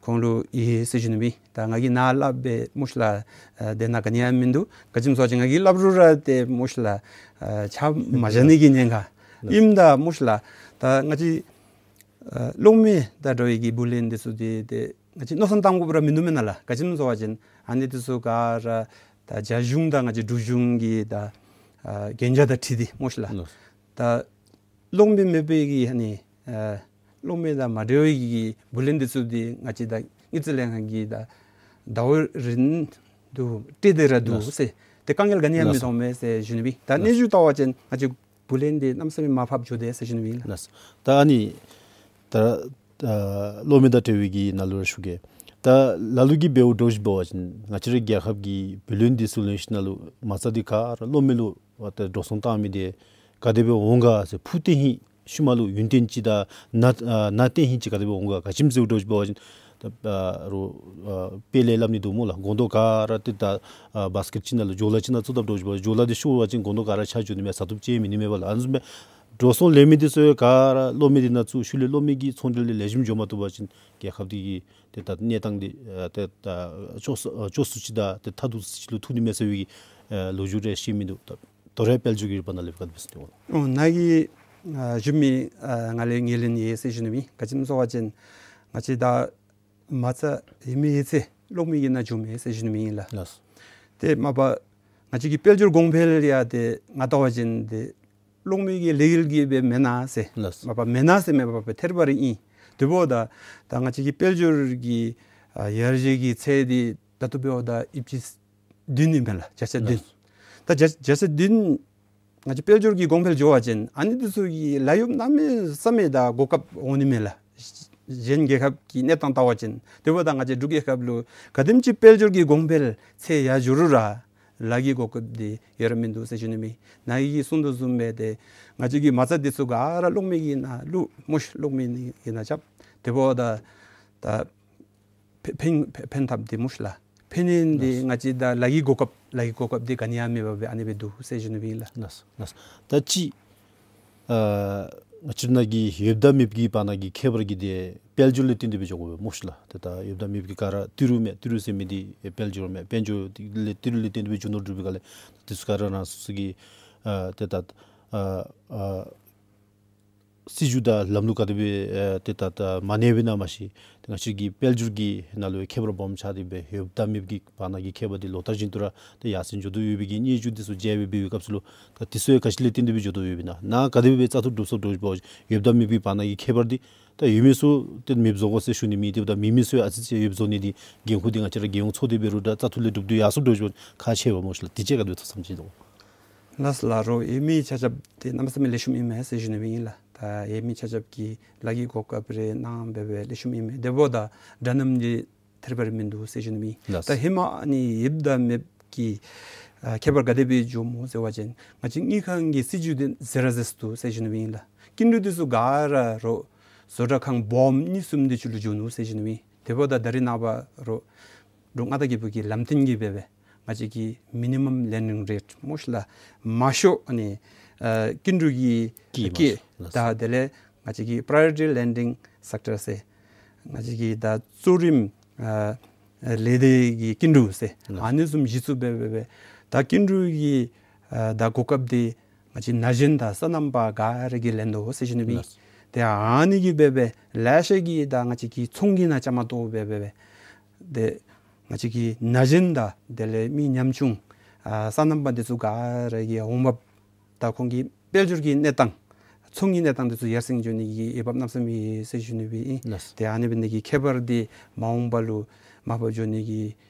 ཁོང་ལུ་ཡོད་ཟེར་ཞུ་ནི་སྦེ། ད་ང་གིས་ནཱ་སླབ་སྦེ་སྨོ་ཤིག་ལགས། ཨ་དེ་ནང་ག་ནི་ཡང་མིན་འདུག། ག་ཅི་སྨོ་ཟེར་བ་ཅིན་ང་གིས་སླབ་རུང་ར་ཏེ་སྨོ་ཤིག་ལགས། ཨ་ཆ་མ་བཞག་ནི་གི་ཉེན་ཁ་ཨིནམ་ད་སྨོ་ཤིག་ལགས། ད་ང་བཅས་ཨ་གློག་མེ་དང་འདྲ་བའི་གི་བུ་ལོན་འདི་ཚུ་འདི་ཏེ་ང་བཅས་མནོ་བསམ་བཏང་དགོཔ་ར་མིན་འདུག་མེན་ན་ལགས། ག་ཅི་སྨོ་ཟེར་བ་ཅིན་ཨ་ནི་འདི་ཚུ་ག་ར་ད་རྒྱ་གཞུང་དང་ང་བཅས་འབྲུག་གཞུང་གི་ད་ཨ་གན་རྒྱ་དང་འཁྲིལ་ཏེ་སྨོ་ཤིག་ལགས། ལགས། ད་གློག་མེ་མེད་པའི་གི་ཨ་ནི་ཨ་གློག་མེ་དང་མ་འབྲེལ་བའི་གི་བུ་ལོན་འདི་ཚུ་འདི་ང་བཅས་ད་དངུལ་རྩིས་ལྷན་ཁག་གིས་ད་ཟླཝ་རེ་རེ་དུ་སྤྲོད་དེ་ར་འདུག་ལགས། ཟེར། ཏེ་དཀའ་ངལ་ག་ནི་ཡང་མི་མཐོང་མས་ཟེར་ཞུ་ནི་སྦེ། ད་གནས་ཚུལ་བལྟ་བ་ཅིན་ང་བཅས་བུ་ལོན་འདི་གནམ་མེད་ས་མེད་མར་ཕབ་འགྱོ་དེས་ཟེར་ཞུ་ནི་སྦེ་ལགས། ལགས། ད་ཨ་ནི་ད་ཨ་གློག་མེ་དང་འབྲེལ་བའི་གི་ནང་ལུ་ར་ཞུ་གེ། ད་ལ་ལུ་གིས་འབདཝ་འདྲཝ་ཅིག་འབད་བ་ཅིན་ང་བཅས་རའི་རྒྱལ་ཁབ་ཀྱི་བུ་ལོན་འདི་ཚུ་ལེན་ཞིནམ་ལས་མ་རྩ་འདི་ག་ར་གློག་མེ་ལུ་ད་འགྲོ་སོང་བཏང་མི་འདི་ག་དེ་སྦེ་འོང་ག་ཟེར། ཕུགས་བརྟན་ཧིང་ཤུལ་མ་ལུ་ཡུན་བརྟན་ཅིག་དང་ནང་ཨ་ནང་བརྟན་ཧིང་ཅིག་ག་དེ་སྦེ་འོང་ག། ག་ཅི་སྨོ་ཟེར་འདྲཝ་ཅིག་འབད་བ་ཅིན་ད་ཨ་རོགས་ཨ་དཔེ་ལས་སླབ་ནི་འདུག་སྨོ་ལགས། སྒོང་རྡོག་ག་ར་ཏེ་ད་ཨ་བཱས་ཀེཊ་ཅིག་ནང་ལུ་ཇོ་ལ་ཅིག་ནང་བཙུགས་བཏབ་འདྲཝ་ཅིག་འབད་བ་ཅིན་ཇོ་ལ་འདི་ཤོར་བ་ཅིན་སྒོང་རྡོག་ག་ར་ཆག་འགྱོ་ནི་མས། བཟའ་བཏུབ་ཅིག་མེད་ནི་མས་པ་ལགས། ཨ་ནི་བཟུམ་སྦེ་འགྲོ་སོང་ལེན་མི་འདི་ཚུ་ག་ར་གློག་མེ་འདི་ནང་བཙུགས་ཤུལ་ལས་གློག་མེ་གི་ཚོང་འབྲེལ་འདི་ལེགས་ཤོམ་འགྱོ་མ་བཏུབ་པ་ཅིན་རྒྱལ་ཁབ་འདི་གི་ཏེ་ད་གནས་སྟངས་འདི་ཨ་ཏེ་ད་ཕྱོགས་སུ་ཨ་ཕྱོགས་སུ་ཅིག་དང་ཏེ་ཐ་དུ་ཅིག་ལུ་ཐུག་ནི་མས་ཟེར་བའི་ཨ་ལོ་རྒྱུས་རེ་ཤེས་མི་འདུག། ད་དོ་རུང་དཔལ་འབྱོར་གྱི་རིག་པ་ནང་ལས་ག་དེ་སྦེ་གསུངས་ཏེ་འོང་། ཨོ་ནཱ་གི་ཨ་ཞུ་མི་ཨ་ང་ལས་ངོས་ལེན་ཡོད་ཟེར་ཞུ་ནི་མས། ག་ཅི་སྨོ་ཟེར་བ་ཅིན་ང་བཅས་ད་མ་རྩ་ཡོད་མི་ཡོད་ཚད་གློག་མེ་གི་ནང་འགྱོཝ་མས་ཟེར་ཞུ་ནི་མས་ལགས། ལགས། ཏེ་མ་པ་ང་བཅས་ཀྱི་དཔལ་འབྱོར་གོང་འཕེལ་ཡང་ཏེ་ང་བལྟ་བ་ཅིན་ཏེ་གློག་མེ་གི་ལས་འགུལ་གྱིས་སྦེ་མེན་ན་ཟེར། ལགས། མ་པ་མེན་ན་ཟེར་མེན་པར་སྦེ་ཐད་རི་བ་རི་ཨིན། དེ་འབདཝ་ད་ད་ང་བཅས་ཀྱི་དཔལ་འབྱོར་གྱི་ཨ་ཡར་རྒྱས་ཀྱི་ཚད་འདི་ད་ལྟོ་འབདཝ་ད་ཨིན་ཅི་བདུན་ཨིན་པས་ལགས། བརྒྱ་ཆ་བདུན། ལགས། ད་བརྒྱ་བརྒྱ་ཆ་བདུན་ང་བཅས་དཔལ་འབྱོར་གྱི་གོང་འཕེལ་འགྱོ་བ་ཅིན་ཨ་ནི་འདི་ཚུ་གི་ལཱ་གཡོགཔ་གནམ་མེད་ས་མེད་ད་གོ་སྐབས་འོང་ནི་མས་ལགས། གཞན་རྒྱལ་ཁབ་ཀྱི་གནས་སྟངས་བལྟ་བ་ཅིན། དེ་འབདཝ་ད་ང་བཅས་འབྲུག་རྒྱལ་ཁབ་ལུ་ག་དེམ་ཅིག་དཔལ་འབྱོར་གྱི་གོང་འཕེལ་ཚད་ཡར་འགྱོ་རུང་ར་ལཱ་གི་གོ་སྐབས་འདི་ཡོད་ར་མིན་འདུག་ཟེར་ཞུ་ནི་མས། ནཱ་གིས་གསུངས་དོ་བཟུམ་སྦེ་ཏེ་ང་བཅས་ཀྱི་མ་རྩ་འདི་ཚུ་ག་ར་གློག་མེ་གི་ནང་བླུག་སྨོ་ཤིག། གློག་མེ་གི་ནང་རྐྱབ། དེ་འབདཝ་ད་ད་ཕན་ཕན་ཕན་ཕན་ཐབས་འདི་སྨོ་ཤིག་ལགས། ཕན་ཡོན་འདི། ལགས། ང་བཅས་ད་ལཱ་གི་གོ་སྐབས་ལཱ་གི་གོ་སྐབས་འདི་ག་ནི་ཡང་མེད་པར་སྦེ་ཨ་ནི་སྦེ་འདུག་ཟེར་ཞུ་ནི་སྦེ་ཨིན་ལགས། ལགས་ལགས། ད་ཅི་ཨ་ང་བཅས་ནཱ་གི་ཡོདཔ་དང་མེདཔ་གི་བར་ན་གི་ཁྱད་པར་གྱི་འདི་དཔལ་འབྱོར་ལས་བརྟེན་ཏེ་སྦེ་འགྱོ་དགོ་པས་སྨོ་ཤིག་ལགས། ཏེ་ད་ཡོདཔ་དང་མེདཔ་གི་ག་ར་ཏི་རུ་མས། ཏི་རུ་ཟེར་མི་འདི་དཔལ་འབྱོར་མས། དཔལ་འབྱོར་འདི་ལས་ཏི་རུ་ལས་བརྟེན་ཏེ་སྦེ་འགྱོ་ནི་འདྲ་འབད་ག་ལས་འདི་ཚུ་ག་ར་རང་སོ་སོ་གི་ཨ་ཏེ་ད་ཨ་ཨ་སྲིད་བྱུས་དང་ལམ་ལུགས་ག་དེ་སྦེ་ཨེ་ཏེ་ད་ད་མ་གནས་པས་ན་མ་ཤེས། ཏེ་ང་བཅས་ཀྱི་དཔལ་འབྱོར་གྱི་ནང་ལུ་ཁྱད་པར་སྦོམ་ཆགས་ཏེ་སྦེ་ཡོདཔ་དང་མེདཔ་གི་བར་ན་གི་ཁྱད་པར་འདི་ལོ་ལྟར་བཞིན་དུ་ར་ཏེ་ཡར་སེང་འགྱོ་དོ་ཡོད་པའི་གི་སྙན་ཞུ་འདི་ཚུ་མཇལ་སྦེ་འབད་བའི་སྐབས་སུ་ལུ་ད་འདི་ཚུ་ཡང་ག་ཅི་ལས་བརྟེན་ཏེ་སྦེ་འགྱོ་དོ་ཡོད་པས་ན། ནཱ་ག་དེ་སྦེ་བཙག་འཐུ་གྲུབ་སོངམ་འདྲཝ་ཅིག་འབད་བ་ཅིན་ཡོདཔ་དང་མེདཔ་གི་བར་ན་གི་ཁྱད་པར་འདི་ད་ཡོད་མི་ཚུ་ཏེ་མེདཔ་བཟོ་དགོ་ཟེར་ཞུ་ནི་མེད། ཏེ་ད་མེད་མི་ཚུ་ཡང་ཨ་ཙི་ཙི་ཡོདཔ་བཟོ་ནི་འདི་འགན་ཁུར་འདི་ང་བཅས་ར་རྒྱལ་ཡོངས་ཚོགས་སྡེ་འབད་རུང་ད་བཙག་འཐུ་ལས་གྲུབ་སྟེ་ཡར་སོངམ་འདྲཝ་ཅིག་འབད་བ་ཅིན་ཁག་ཆེ་བས་སྨོ་ཤིག་ལགས། དེ་ཅིག་ག་དེ་སྦེ་ཐུགས་བསམ་ཅིག་འདུག། ལགས་ལགས། རོགས་ཡོད་མི་ཆ་ཁྱབ་འདི་གནམ་མེད་ས་མེད་ལེགས་ཤོམ་ཨིན་མས་ཟེར་ཞུ་ནི་སྦེ་ཨིན་ལགས། ད་ཡོད་མི་ཆ་ཁྱབ་ཀྱིས་ལཱ་གི་གོ་སྐབས་རེ་གནང་སྦེ་སྦེ་ལེགས་ཤོམ་ཨིན་མས། དེ་འབདཝ་ད་དྲག་གནམ་འདི་ཐད་རི་བ་རི་མིན་འདུག་ཟེར་ཞུ་ནི་སྦེ་ཨིན། ལགས། ད་ཧེ་མ་ཨ་ནི་ཡོདཔ་དང་མེདཔ་གི་ཨ་ཁྱད་པར་ག་དེ་སྦེ་འགྱོཝ་སྨོ་ཟེར་བ་ཅིན་ང་བཅས་དངུལ་ཁང་གི་སྲིད་བྱུས་འདི་ཟེར་ར་ཟེར་སོ་ཟེར་ཞུ་ནི་སྦེ་ཨིན་ལགས། སྐྱིན་འགྲུལ་འདི་ཚུ་ག་ར་རོགས་བཟོ་གྲྭ་ཁང་སྦོམ་གཉིས་གསུམ་འདི་ཚུ་ལུ་འགྱོ་ནུག་ཟེར་ཞུ་ནི་སྦེ་ཨིན། དེ་འབདཝ་ད་ད་རེས་ནངས་པ་རོགས་འབྲུག་མངའ་བདག་རྒྱལ་པོ་གི་ལམ་སྟོན་གྱིས་སྦེ་སྦེ་ང་བཅས་ཀྱི་མི་ནི་མམ་ལེན་ཌིང་རེཊ་སྨོ་ཤིག་ལགས། མང་ཤོས་ཨ་ནི་ཨ་སྐྱིན་འགྲུལ་གྱི་སྐྱེད་སྐྱེད་མང་ཤོས། ད་དེ་ལས་ང་བཅས་ཀྱི་པྲའི་ཡོ་རི་ཊི་ལེན་ཌིང་སེཀ་ཊར་ཟེར་ང་བཅས་ཀྱི་ད་གཙོ་རིམ་ཨ་ལས་སྡེ་གི་སྐྱིན་འགྲུལ་ཟེར། ལགས། ཨ་ནི་བཟུམ་གཞི་བཙུགས་སྦེ་སྦེ་སྦེ་ད་སྐྱིན་འགྲུལ་གྱི་ཨ་ད་གོ་སྐབས་འདི་ང་བཅས་ན་གཞོན་དང་སོ་ནམ་པ་ག་ར་གིས་ལེན་དོ་ཟེར་ཞུ་ནི་སྦེ་ཨིན། ལགས། ཏེ་ཨ་ནི་གིས་སྦེ་སྦེ་ལེ་ཤ་གིས་ད་ང་བཅས་ཀྱི་ཚོང་གི་ནང་བཅའ་མར་གཏོགས་སྦེ་སྦེ་སྦེ་ཏེ་ང་བཅས་ཀྱི་ན་གཞོན་དང་དེ་ལས་མི་ཉམ་ཆུང་ཨ་སོ་ནམ་པ་འདི་ཚུ་ག་ར་གི་འོང་འབབ་དང་ཁོང་གི་དཔལ་འབྱོར་གྱི་གནས་སྟངས་ཚོང་གི་གནས་སྟངས་འདི་ཚུ་ཡར་སེང་འགྱོ་ནི་གི་འོས་འབབ་གནམ་མེད་ས་མེད་ཡོད་ཟེར་ཞུ་ནི་སྦེ་ཨིན། ལགས། ཏེ་ཨ་ནི་འབད་ནི་གི་ཁྱད་པར་འདི་མ་འོངས་པ་ལུ་མར་ཕབ་འགྱོ་ནི་གི་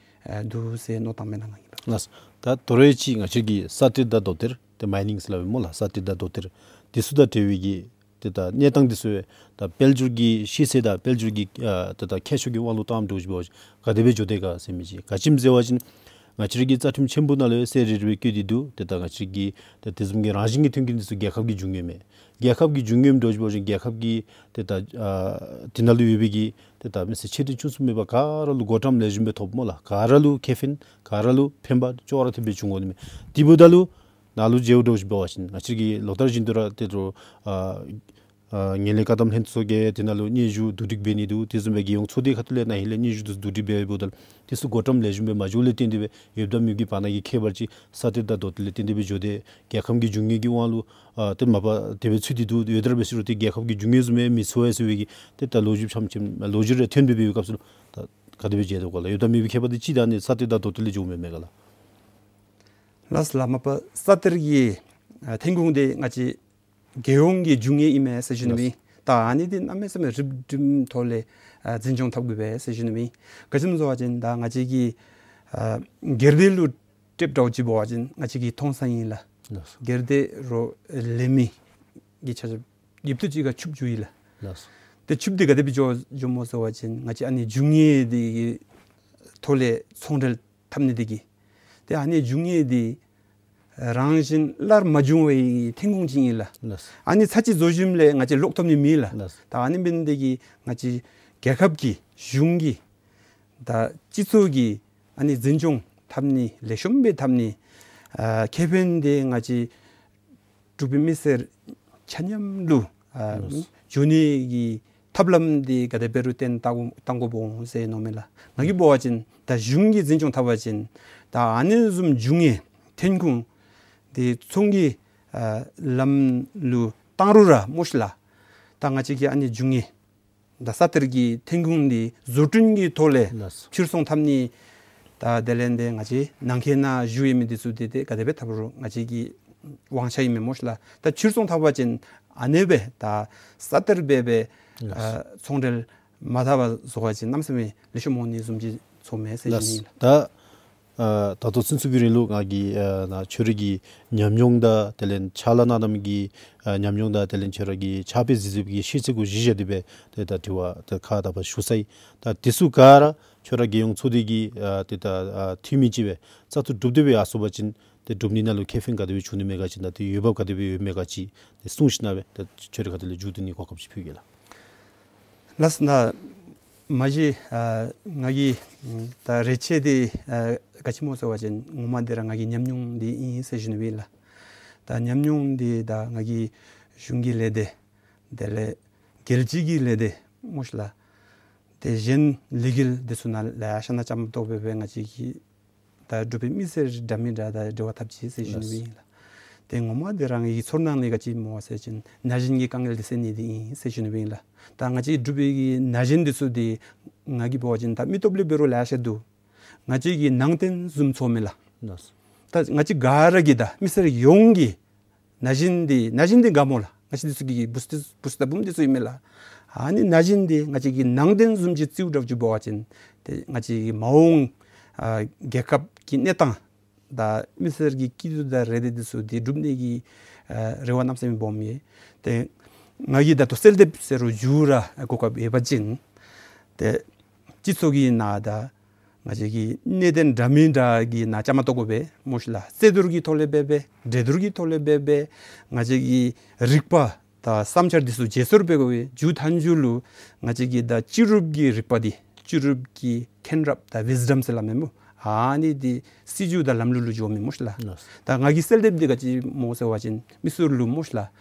ཨ་འདུག་ཟེར་མནོ་བསམ་གནང་ནི་ཨིན་ལགས། ལགས། ད་དོ་རུང་ཅིག་ང་བཅས་ཀྱི་ས་ཏེ་དང་རྡོ་གཏེར་ཏེ་མའི་ནིང་ཟེར་སླབ་ཨིན་སྨོ་ལགས། ས་ཏེ་དང་རྡོ་གཏེར་འདི་ཚུ་དང་འབྲེལ་བའི་གི་ཏེ་ད་གནས་སྟངས་འདི་ཚུ་ད་དཔལ་འབྱོར་གྱི་ཤེས་ཚད་དང་དཔལ་འབྱོར་གྱི་ཨ་ཏེ་ད་ཁྱད་ཆོས་ཀྱི་དབང་ལུ་བཏངམ་འདྲཝ་ཅིག་འབད་བ་ཅིན་ག་དེ་སྦེ་འགྱོ་དེས་ག་ཟེར་མི་ཅིག། ག་ཅི་སྨོ་ཟེར་བ་ཅིན་ ང་བཅས་ར་གི་རྩ་ཁྲིམས་ཆེན་པོ་ནང་ལུ་ཡང་གསལ་རི་རི་སྦེ་བཀོད་དེ་འདུག། ཏེ་ད་ང་བཅས་ར་གི་ཏེ་དེ་བཟུམ་གྱི་རང་བཞིན་གྱི་མཐུན་རྐྱེན་འདི་ཚུ་རྒྱལ་ཁབ་ཀྱིས་འབྱུང་ནི་མས། རྒྱལ་ཁབ་ཀྱིས་འབྱུང་ནི་མས་འདྲཝ་ཅིག་འབད་བ་ཅིན་རྒྱལ་ཁབ་ཀྱིས་ཏེ་ད་ཨ་དེ་ནང་ལུ་ཡོད་པའི་གི་ཏེ་ད་མི་སེར་ཆེ་འབྲིང་ཆུང་གསུམ་མེད་པར་ག་ར་ལུ་བགོ་བཀྲམ་ལེགས་ཤོམ་སྦེ་ཐོབ་སྨོ་ལགས། ག་ར་ལུ་ཁེ་ཕན་ག་ར་ལུ་ཕན་པ་ཅོག་ར་འཐདཔ་སྦེ་འབྱུང་དགོ་ནི་མས། དེ་འབདཝ་ད་ལུ་ནཱ་ལུ་མཇལཝ་འདྲཝ་ཅིག་འབད་བ་ཅིན་ང་བཅས་ར་གི་ལོ་ལྟར་བཞིན་དུ་ར་ཏེ་ད་ཨ་ཨ་ངན་ལྷད་བཀག་སྡོམ་ལྷན་ཚོགས་ཀྱིས་དེ་ནང་ལུ་སྙན་ཞུ་བསྡུ་སྒྲིག་འབད་ནི་འདུག། དེ་བཟུམ་སྦེ་རྒྱལ་ཡོངས་ཚོགས་སྡེ་ཁ་ཐུག་ལས་ནཱ་ཧེ་ལས་སྙན་ཞུ་འདི་ཚུ་བསྡུ་སྒྲིག་འབད་འབདཝ་ད་ལུ་དེ་ཚུ་བགོ་བཀྲམ་ལེགས་ཤོམ་སྦེ་མ་འགྱོཝ་ལས་བརྟེན་ཏེ་སྦེ་ཡོདཔ་དང་མེདཔ་ཀྱི་བར་ན་གི་ཁྱད་པར་ཅིག་ས་གཏེར་དང་རྡོ་གཏེར་ལས་བརྟེན་ཏེ་སྦེ་འགྱོ་སྟེ་རྒྱལ་ཁམས་ཀྱི་འབྱུང་ངེས་ཀྱི་དབང་ལུ་ཨ་ཏེ་མ་པ་དེ་སྦེ་ཚུད་དེ་འདུག། ཡོད་དེ་ར་འབད་ཟེར་རུང་ཏེ་རྒྱལ་ཁབ་ཀྱི་འབྱུང་ངེས་བཟུམ་སྦེ་མི་ཚོར་བས་ཟེར་བའི་གི་ཏེ་ད་ལོ་རྒྱུས་ཕྱམ་ཕྱམ་ལོ་རྒྱུས་རེ་ཐོན་སྦེ་འབད་བའི་སྐབས་སུ་ད་ག་དེ་སྦེ་མཇལ་དོ་ག་ལགས། ཡོདཔ་དང་མེདཔ་ཀྱི་ཁྱད་པར་འདི་ཅིག་ད་ནི་ས་གཏེར་དང་རྡོ་གཏེར་ལས་འགྱོཝ་མས་མེན་ག་ལགས། ལགས་སོ་ལགས། མ་པ་ས་གཏེར་གྱི་ཨ་ཐོན་ཁུངས་འདི་ང་བཅས་རྒྱལ་ཡོངས་ཀྱི་འབྱུང་ངེས་ཨིན་མས་ཟེར་ཞུ་ནི་མས། ད་ཨ་ནི་འདི་གནམ་མེད་ས་མེད་རིམ་གྲོ་ཐོག་ལས་ཨ་འཛིན་སྐྱོང་འཐབ་དགོ་པས་ཟེར་ཞུ་ནི་མས། ག་ཅི་སྨོ་ཟེར་བ་ཅིན་ད་ང་བཅས་ཀྱི་ཨ་སྒེར་སྡེ་ལུ་ཕྲདཔ་འདྲཝ་ཅིག་འབད་བ་ཅིན་ང་བཅས་ཀྱིས་མཐོང་ས་ཨིན་ལགས། ལགས་སོ། སྒེར་སྡེ་རོགས་ལས་མི་གི་ཆ་ཁྱབ་ཡུདཔ་ཐེངས་ཅིག་ཁར་ཕྱུགཔོ་འགྱོཝ་ཨིན་ལགས། ལགས་སོ། ཏེ་ཕྱུགཔོ་འདི་ག་དེ་སྦེ་འགྱོ་འགྱོཝ་སྨོ་ཟེར་བ་ཅིན་ང་བཅས་ཨ་ནི་འབྱུང་ངེས་འདི་གི་ཐོག་ལས་ཚོང་འབྲེལ་འཐབ་ནི་འདི་གིས། ཏེ་ཨ་ནི་འབྱུང་ངེས་འདི་རང་བཞིན་སླར་མ་འབྱུང་བའི་ཐོན་ཁུངས་ཅིག་ཨིན་ལགས། ལགས་སོ། ཨ་ནི་ཚར་གཅིག་རྫོགས་ཞིནམ་ལས་ང་བཅས་ལོག་ཐོབ་ནི་མེད་ལགས། ལགས་སོ། ད་ཨ་ནི་འབད་ནི་འདི་གིས་ང་བཅས་རྒྱལ་ཁབ་ཀྱི་གཞུང་གིས་ད་སྤྱི་ཚོགས་ཀྱི་ཨ་ནི་འཛིན་སྐྱོང་འཐབ་ནི་ལེགས་ཤོམ་སྦེ་འཐབ་ནི་ཨ་ཁེ་ཕན་འདི་ང་བཅས་འབྲུག་པའི་མི་སེར་ཆ་མཉམ་ལུ་ཨ་ལགས་སོ། འབྱོར་ནི་གི་ཐབས་ལམ་འདི་ག་དེ་འབད་རུང་བརྟན་གཏང་དགོ་གཏང་དགོཔ་འོང་ཟེར་མནོཝ་མས་ལགས། ང་གིས་འབད་བ་ཅིན་ད་གཞུང་གིས་འཛིན་སྐྱོང་འཐབ་པ་ཅིན་ད་ཨ་ནི་བཟུམ་འབྱུང་ངེས་ཐོན་ཁུངས་འདི་ཚོང་གི་ཨ་ལམ་ལུ་བཏང་རུང་ར་སྨོ་ཤིག་ལགས། ད་ང་བཅས་ཀྱི་ཨ་ནི་འབྱུང་ངེས་ད་ས་གཏེར་གྱི་ཐོན་ཁུངས་འདི་བཟོ་སྐྲུན་གྱི་ཐོག་ལས་ལགས་སོ། ཕྱིར་ཚོང་འཐབ་ནི་ད་དེ་ལས་འདི་ང་བཅས་ནང་འཁོད་ནང་བཞུགས་ཡོད་མི་འདི་ཚུ་འདི་ཏེ་ག་དེ་སྦེ་འཐབ་རུང་ང་བཅས་ཀྱི་དབང་ཆ་ཨིན་མས་སྨོ་ཤིག་ལགས། ད་ཕྱིར་ཚོང་འཐབ་པ་ཅིན་ཨ་ནེ་སྦེ་ད་ས་གཏེར་སྦེ་སྦེ་ལགས་སོ། ཨ་ཚོང་འབྲེལ་མ་འཐབ་པར་བཟོ་བ་ཅིན་གནམ་མེད་ས་མེད་ལེགས་ཤོམ་འོང་ནི་བཟུམ་ཅིག་ཚོརཝ་མས་ཟེར་ཞུ་ནི་ལགས་སོ། ཨིན་ལགས། ད་ཨ་ད་ལྟོ་ཚུན་ཚོད་ཀྱི་རིང་ལུ་ང་གིས་ཨ་ནཱ་ཁྱོད་རའི་གི་ཉམས་མྱོང་དང་དེ་ལས་ཕྱག་ལཱ་གནང་གནངམ་གི་ཨ་ཉམས་མྱོང་དང་དེ་ལས་ཁྱོད་ར་གིས་ཕྱག་དཔེ་གཟིགས་གཟིགསཔ་གི་ཤེས་ཚད་གུ་གཞི་བཞག་སྟེ་སྦེ་ཏེ་ད་དྲི་བ་ཏེ་ཁག་དག་པ་ཞུ་ཚར་ཡི། ད་དེ་ཚུ་ག་ར་ཁྱོད་ར་རྒྱལ་ཡོངས་ཚོགས་སྡེ་གི་ཨ་ཏེ་ད་ཨ་འཐུས་མི་ཅིག་སྦེ་བཙག་འཐུ་གྲུབ་སྟེ་སྦེ་ཡར་སོང་པ་ཅིན་ཏེ་གྲུབ་ནི་ནང་ལུ་ཁེ་ཕན་ག་དེ་སྦེ་བྱུང་ནི་མས་ག་ཅི་ན་ཏེ་འོས་འབབ་ག་དེ་སྦེ་ཡོདཔ་མས་ག་ཅི་ཏེ་གསུངས་ཞིནམ་ལས་ད་ཁྱོད་རའི་ཁ་ཐུག་ལས་མཇུག་བསྡུ་ནི་གོ་སྐབས་ཅིག་ཕུལ་གེ་ལགས། ལགས་སོ། ནཱ་མ་གཞི་ཨ་ང་གི་ད་རེ་ཆེ་འདི་ཨ་ག་ཅི་སྨོ་ཟེར་བ་ཅིན་ངོ་མ་འདི་ར་ང་གི་ཉམས་མྱོང་འདི་ཨིན་ཟེར་ཞུ་ནི་ཨིན་ལགས། ད་ཉམས་མྱོང་འདི་ད་ང་གིས་གཞུང་གི་ལས་སྡེ་དེ་ལས་རྒྱལ་སྤྱི་གི་ལས་སྡེ་སྨོ་ཤིག་ལགས། ཏེ་གཞན་ལས་འགུལ་འདི་ཚུ་ནང་ལེ་ཤ་ནང་བཅའ་མར་གཏོགས་སྦེ་སྦེ་ང་བཅས་ཀྱི་ད་འབྲུག་པའི་མི་སེར་འདྲ་མི་འདྲ་དང་འབྲེལ་བ་འཐབ་ཅི་ཟེར་ཞུ་ནི་ཨིན་ལགས། ཏེ་ངོ་མ་འདི་ར་ངེའི་ཚོར་སྣང་ལས་ག་ཅི་སྨོ་ཟེར་བ་ཅིན་ན་གཞོན་གྱི་དཀའ་ངལ་འདི་སེལ་ནི་འདི་ཨིན་ཟེར་ཞུ་ནི་ཨིན་ལགས། ད་ང་བཅས་འབྲུག་པའི་གི་ན་གཞོན་འདི་ཚུ་འདི་ང་གིས་འབད་བ་ཅིན་ད་མི་སྟོབས་ལས་འབད་རུང་ལེ་ཤ་འདུག། ང་བཅས་ཀྱི་ནང་རྟེན་བཟུམ་ཚོརཝ་མས་ལགས། ད་ང་བཅས་ག་ར་གིས་ད་མི་སེར་ཡོངས་ཀྱིས་ན་གཞོན་འདི་ན་གཞོན་འདི་ག་སྨོ་ལགས། ང་བཅས་འདི་ཚུ་གི་བུཚ་འདི་བུཚ་དང་བུམོ་འདི་ཚུ་ཨིན་མས་ལགས། ཨ་ནི་ན་གཞོན་འདི་ང་བཅས་ཀྱི་ནང་རྟེན་བཟུམ་ཅིག་བརྩིཝ་འདྲཝ་ཅིག་འབད་བ་ཅིན་ཏེ་ང་བཅས་ཀྱི་མ་འོངས་ཨ་རྒྱལ་ཁབ་ཀྱི་གནས་སྟངས་དང་མི་སེར་གྱི་སྐྱིད་སྡུག་དང་རེ་འདོད་འདི་ཚུ་འདི་སྒྲུབ་ནི་གི་ཨ་རེ་བ་གནམ་མེད་ས་མེད་སྦོམ་ཡོད། ཏེ་ང་གིས་ད་ལྟོ་གསལ་འདེབས་ཟེར་རུང་མཇུག་ར་གོ་སྐབས་ཡོད་པ་ཅིན་ཏེ་སྤྱི་ཚོགས་ཀྱི་ནང་ད་ང་བཅས་ཀྱི་གནད་དོན་འདྲ་མི་འདྲ་གི་ནང་བཅའ་མར་གཏོགས་དགོ་པས་སྨོ་ཤིག་ལགས། རྩོད་བསྡུར་གྱི་ཐོག་ལས་འབད་འབད་གྲོས་བསྡུར་གྱི་ཐོག་ལས་འབད་འབད་ང་བཅས་ཀྱི་རིག་པ་དང་བསམ་འཆར་འདི་ཚུ་བརྗེ་སོར་འབད་དགོ་པས། མཇུག་མཐའ་མཇུག་ལུ་ང་བཅས་ཀྱི་ད་སྤྱི་རུབ་ཀྱི་རིག་པ་འདི་སྤྱི་རུབ་ཀྱི་མཁྱེན་རབ་དང་ཝིས་ཌམ་ཟེར་སླབ་མས་སྨོ། ཨ་ནི་འདི་སྲིད་བྱུས་དང་ལམ་ལུགས་ལུ་འགྱོཝ་མས་སྨོ་ཤིག་ལགས། ལགས། ད་ང་གི་གསལ་འདེབས་འདི་ག་ཅི་སྨོ་ཟེར་བ་ཅིན་མི་སེར་ལུ་སྨོ་ཤིག་ལགས།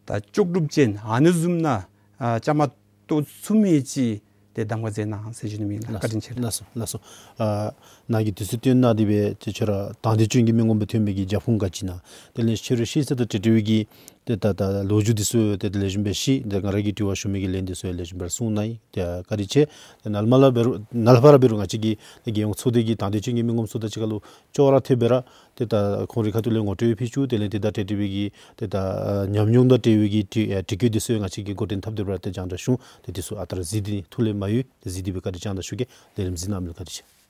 ད་ལྕོགས་གྲུབ་ཅན་ཨ་ནི་བཟུམ་ནང་ཨ་བཅའ་མར་གཏོགས་ཚུགས་མི་ཅིག་ཏེ་གདམ་ཁ་མཛད་གནང་ཟེར་ཞུ་ནི་ཨིན་ལགས། བཀའ་དྲིན་ཆེ་ལགས། ལགས་སོ་ལགས་སོ། ཨ་ནཱ་གིས་དུས་ཚོད་བཏོན་གནང་སྟེ་སྦེ་ཏེ་ཁྱོད་ར་དང་འདོད་ཅན་གྱི་མི་ངོམ་སྦེ་ཐོན་མི་གི་རྒྱབ་ཁུངས་ག་ཅི་ཨིན་ན་དེ་ལས་ཁྱོད་རའི་ཤེས་ཚད་དང་འཁྲིལ་འཁྲིལ་བའི་གི་ཏེ་ད་ད་ལོ་རྒྱུས་འདི་ཚུ་ཏེ་ལེགས་ཤོམ་སྦེ་ཤེས། ཏེ་ང་ར་གིས་དྲི་བ་ཞུ་མི་གི་ལན་འདི་ཚུ་ལེགས་ཤོམ་སྦེ་གསུངས་གནང་ཡི། ཏེ་བཀའ་དྲིན་ཆེ། ཏེ་ནཱ་ལས་མར་འབད་རུང་ནཱ་ལས་ཕར་འབད་རུང་ང་བཅས་ཀྱི་ཏེ་རྒྱལ་ཡོངས་ཚོགས་སྡེ་གི་དང་འདོད་ཅན་གྱི་མི་ངོམ་ཚུ་དང་གཅིག་ཁར་ལུ་ཅོག་ར་འཐདཔ་སྦེ་ར་ཏེ་ད་ཁོང་རའི་ཁ་ཐུག་ལས་ངོ་སྤྲོད་ཕུལ་བཅུག། དེ་ལས་ཏེ་ད་འཁྲིལ་འཁྲིལ་བའི་གི་ཏེ་ད་ཨ་ཉམས་མྱོང་དང་འབྲེལ་བའི་གི་དྲི་ཨ་དྲི་བཀོད་འདི་ཚུ་ང་བཅས་ཀྱིས་འགོ་འདྲེན་འཐབ་སྟེ་སྦེ་ར་ཏེ་རྒྱང་བསྒྲགས་ཞུ། ཏེ་འདི་ཚུ་ཨ་རྟག་ར་གཟིགས་ཏེ་ནི་ཐུགས་ལས་མ་གཡེལ་ཏེ་གཟིགས་ཏེ་སྦེ་བཀའ་དྲིན་བསྐྱང་ད་ཞུ་གེ། ལས་རིམ་གཟིགས་གནང་མི་ལུ་བཀའ་དྲིན་ཆེ།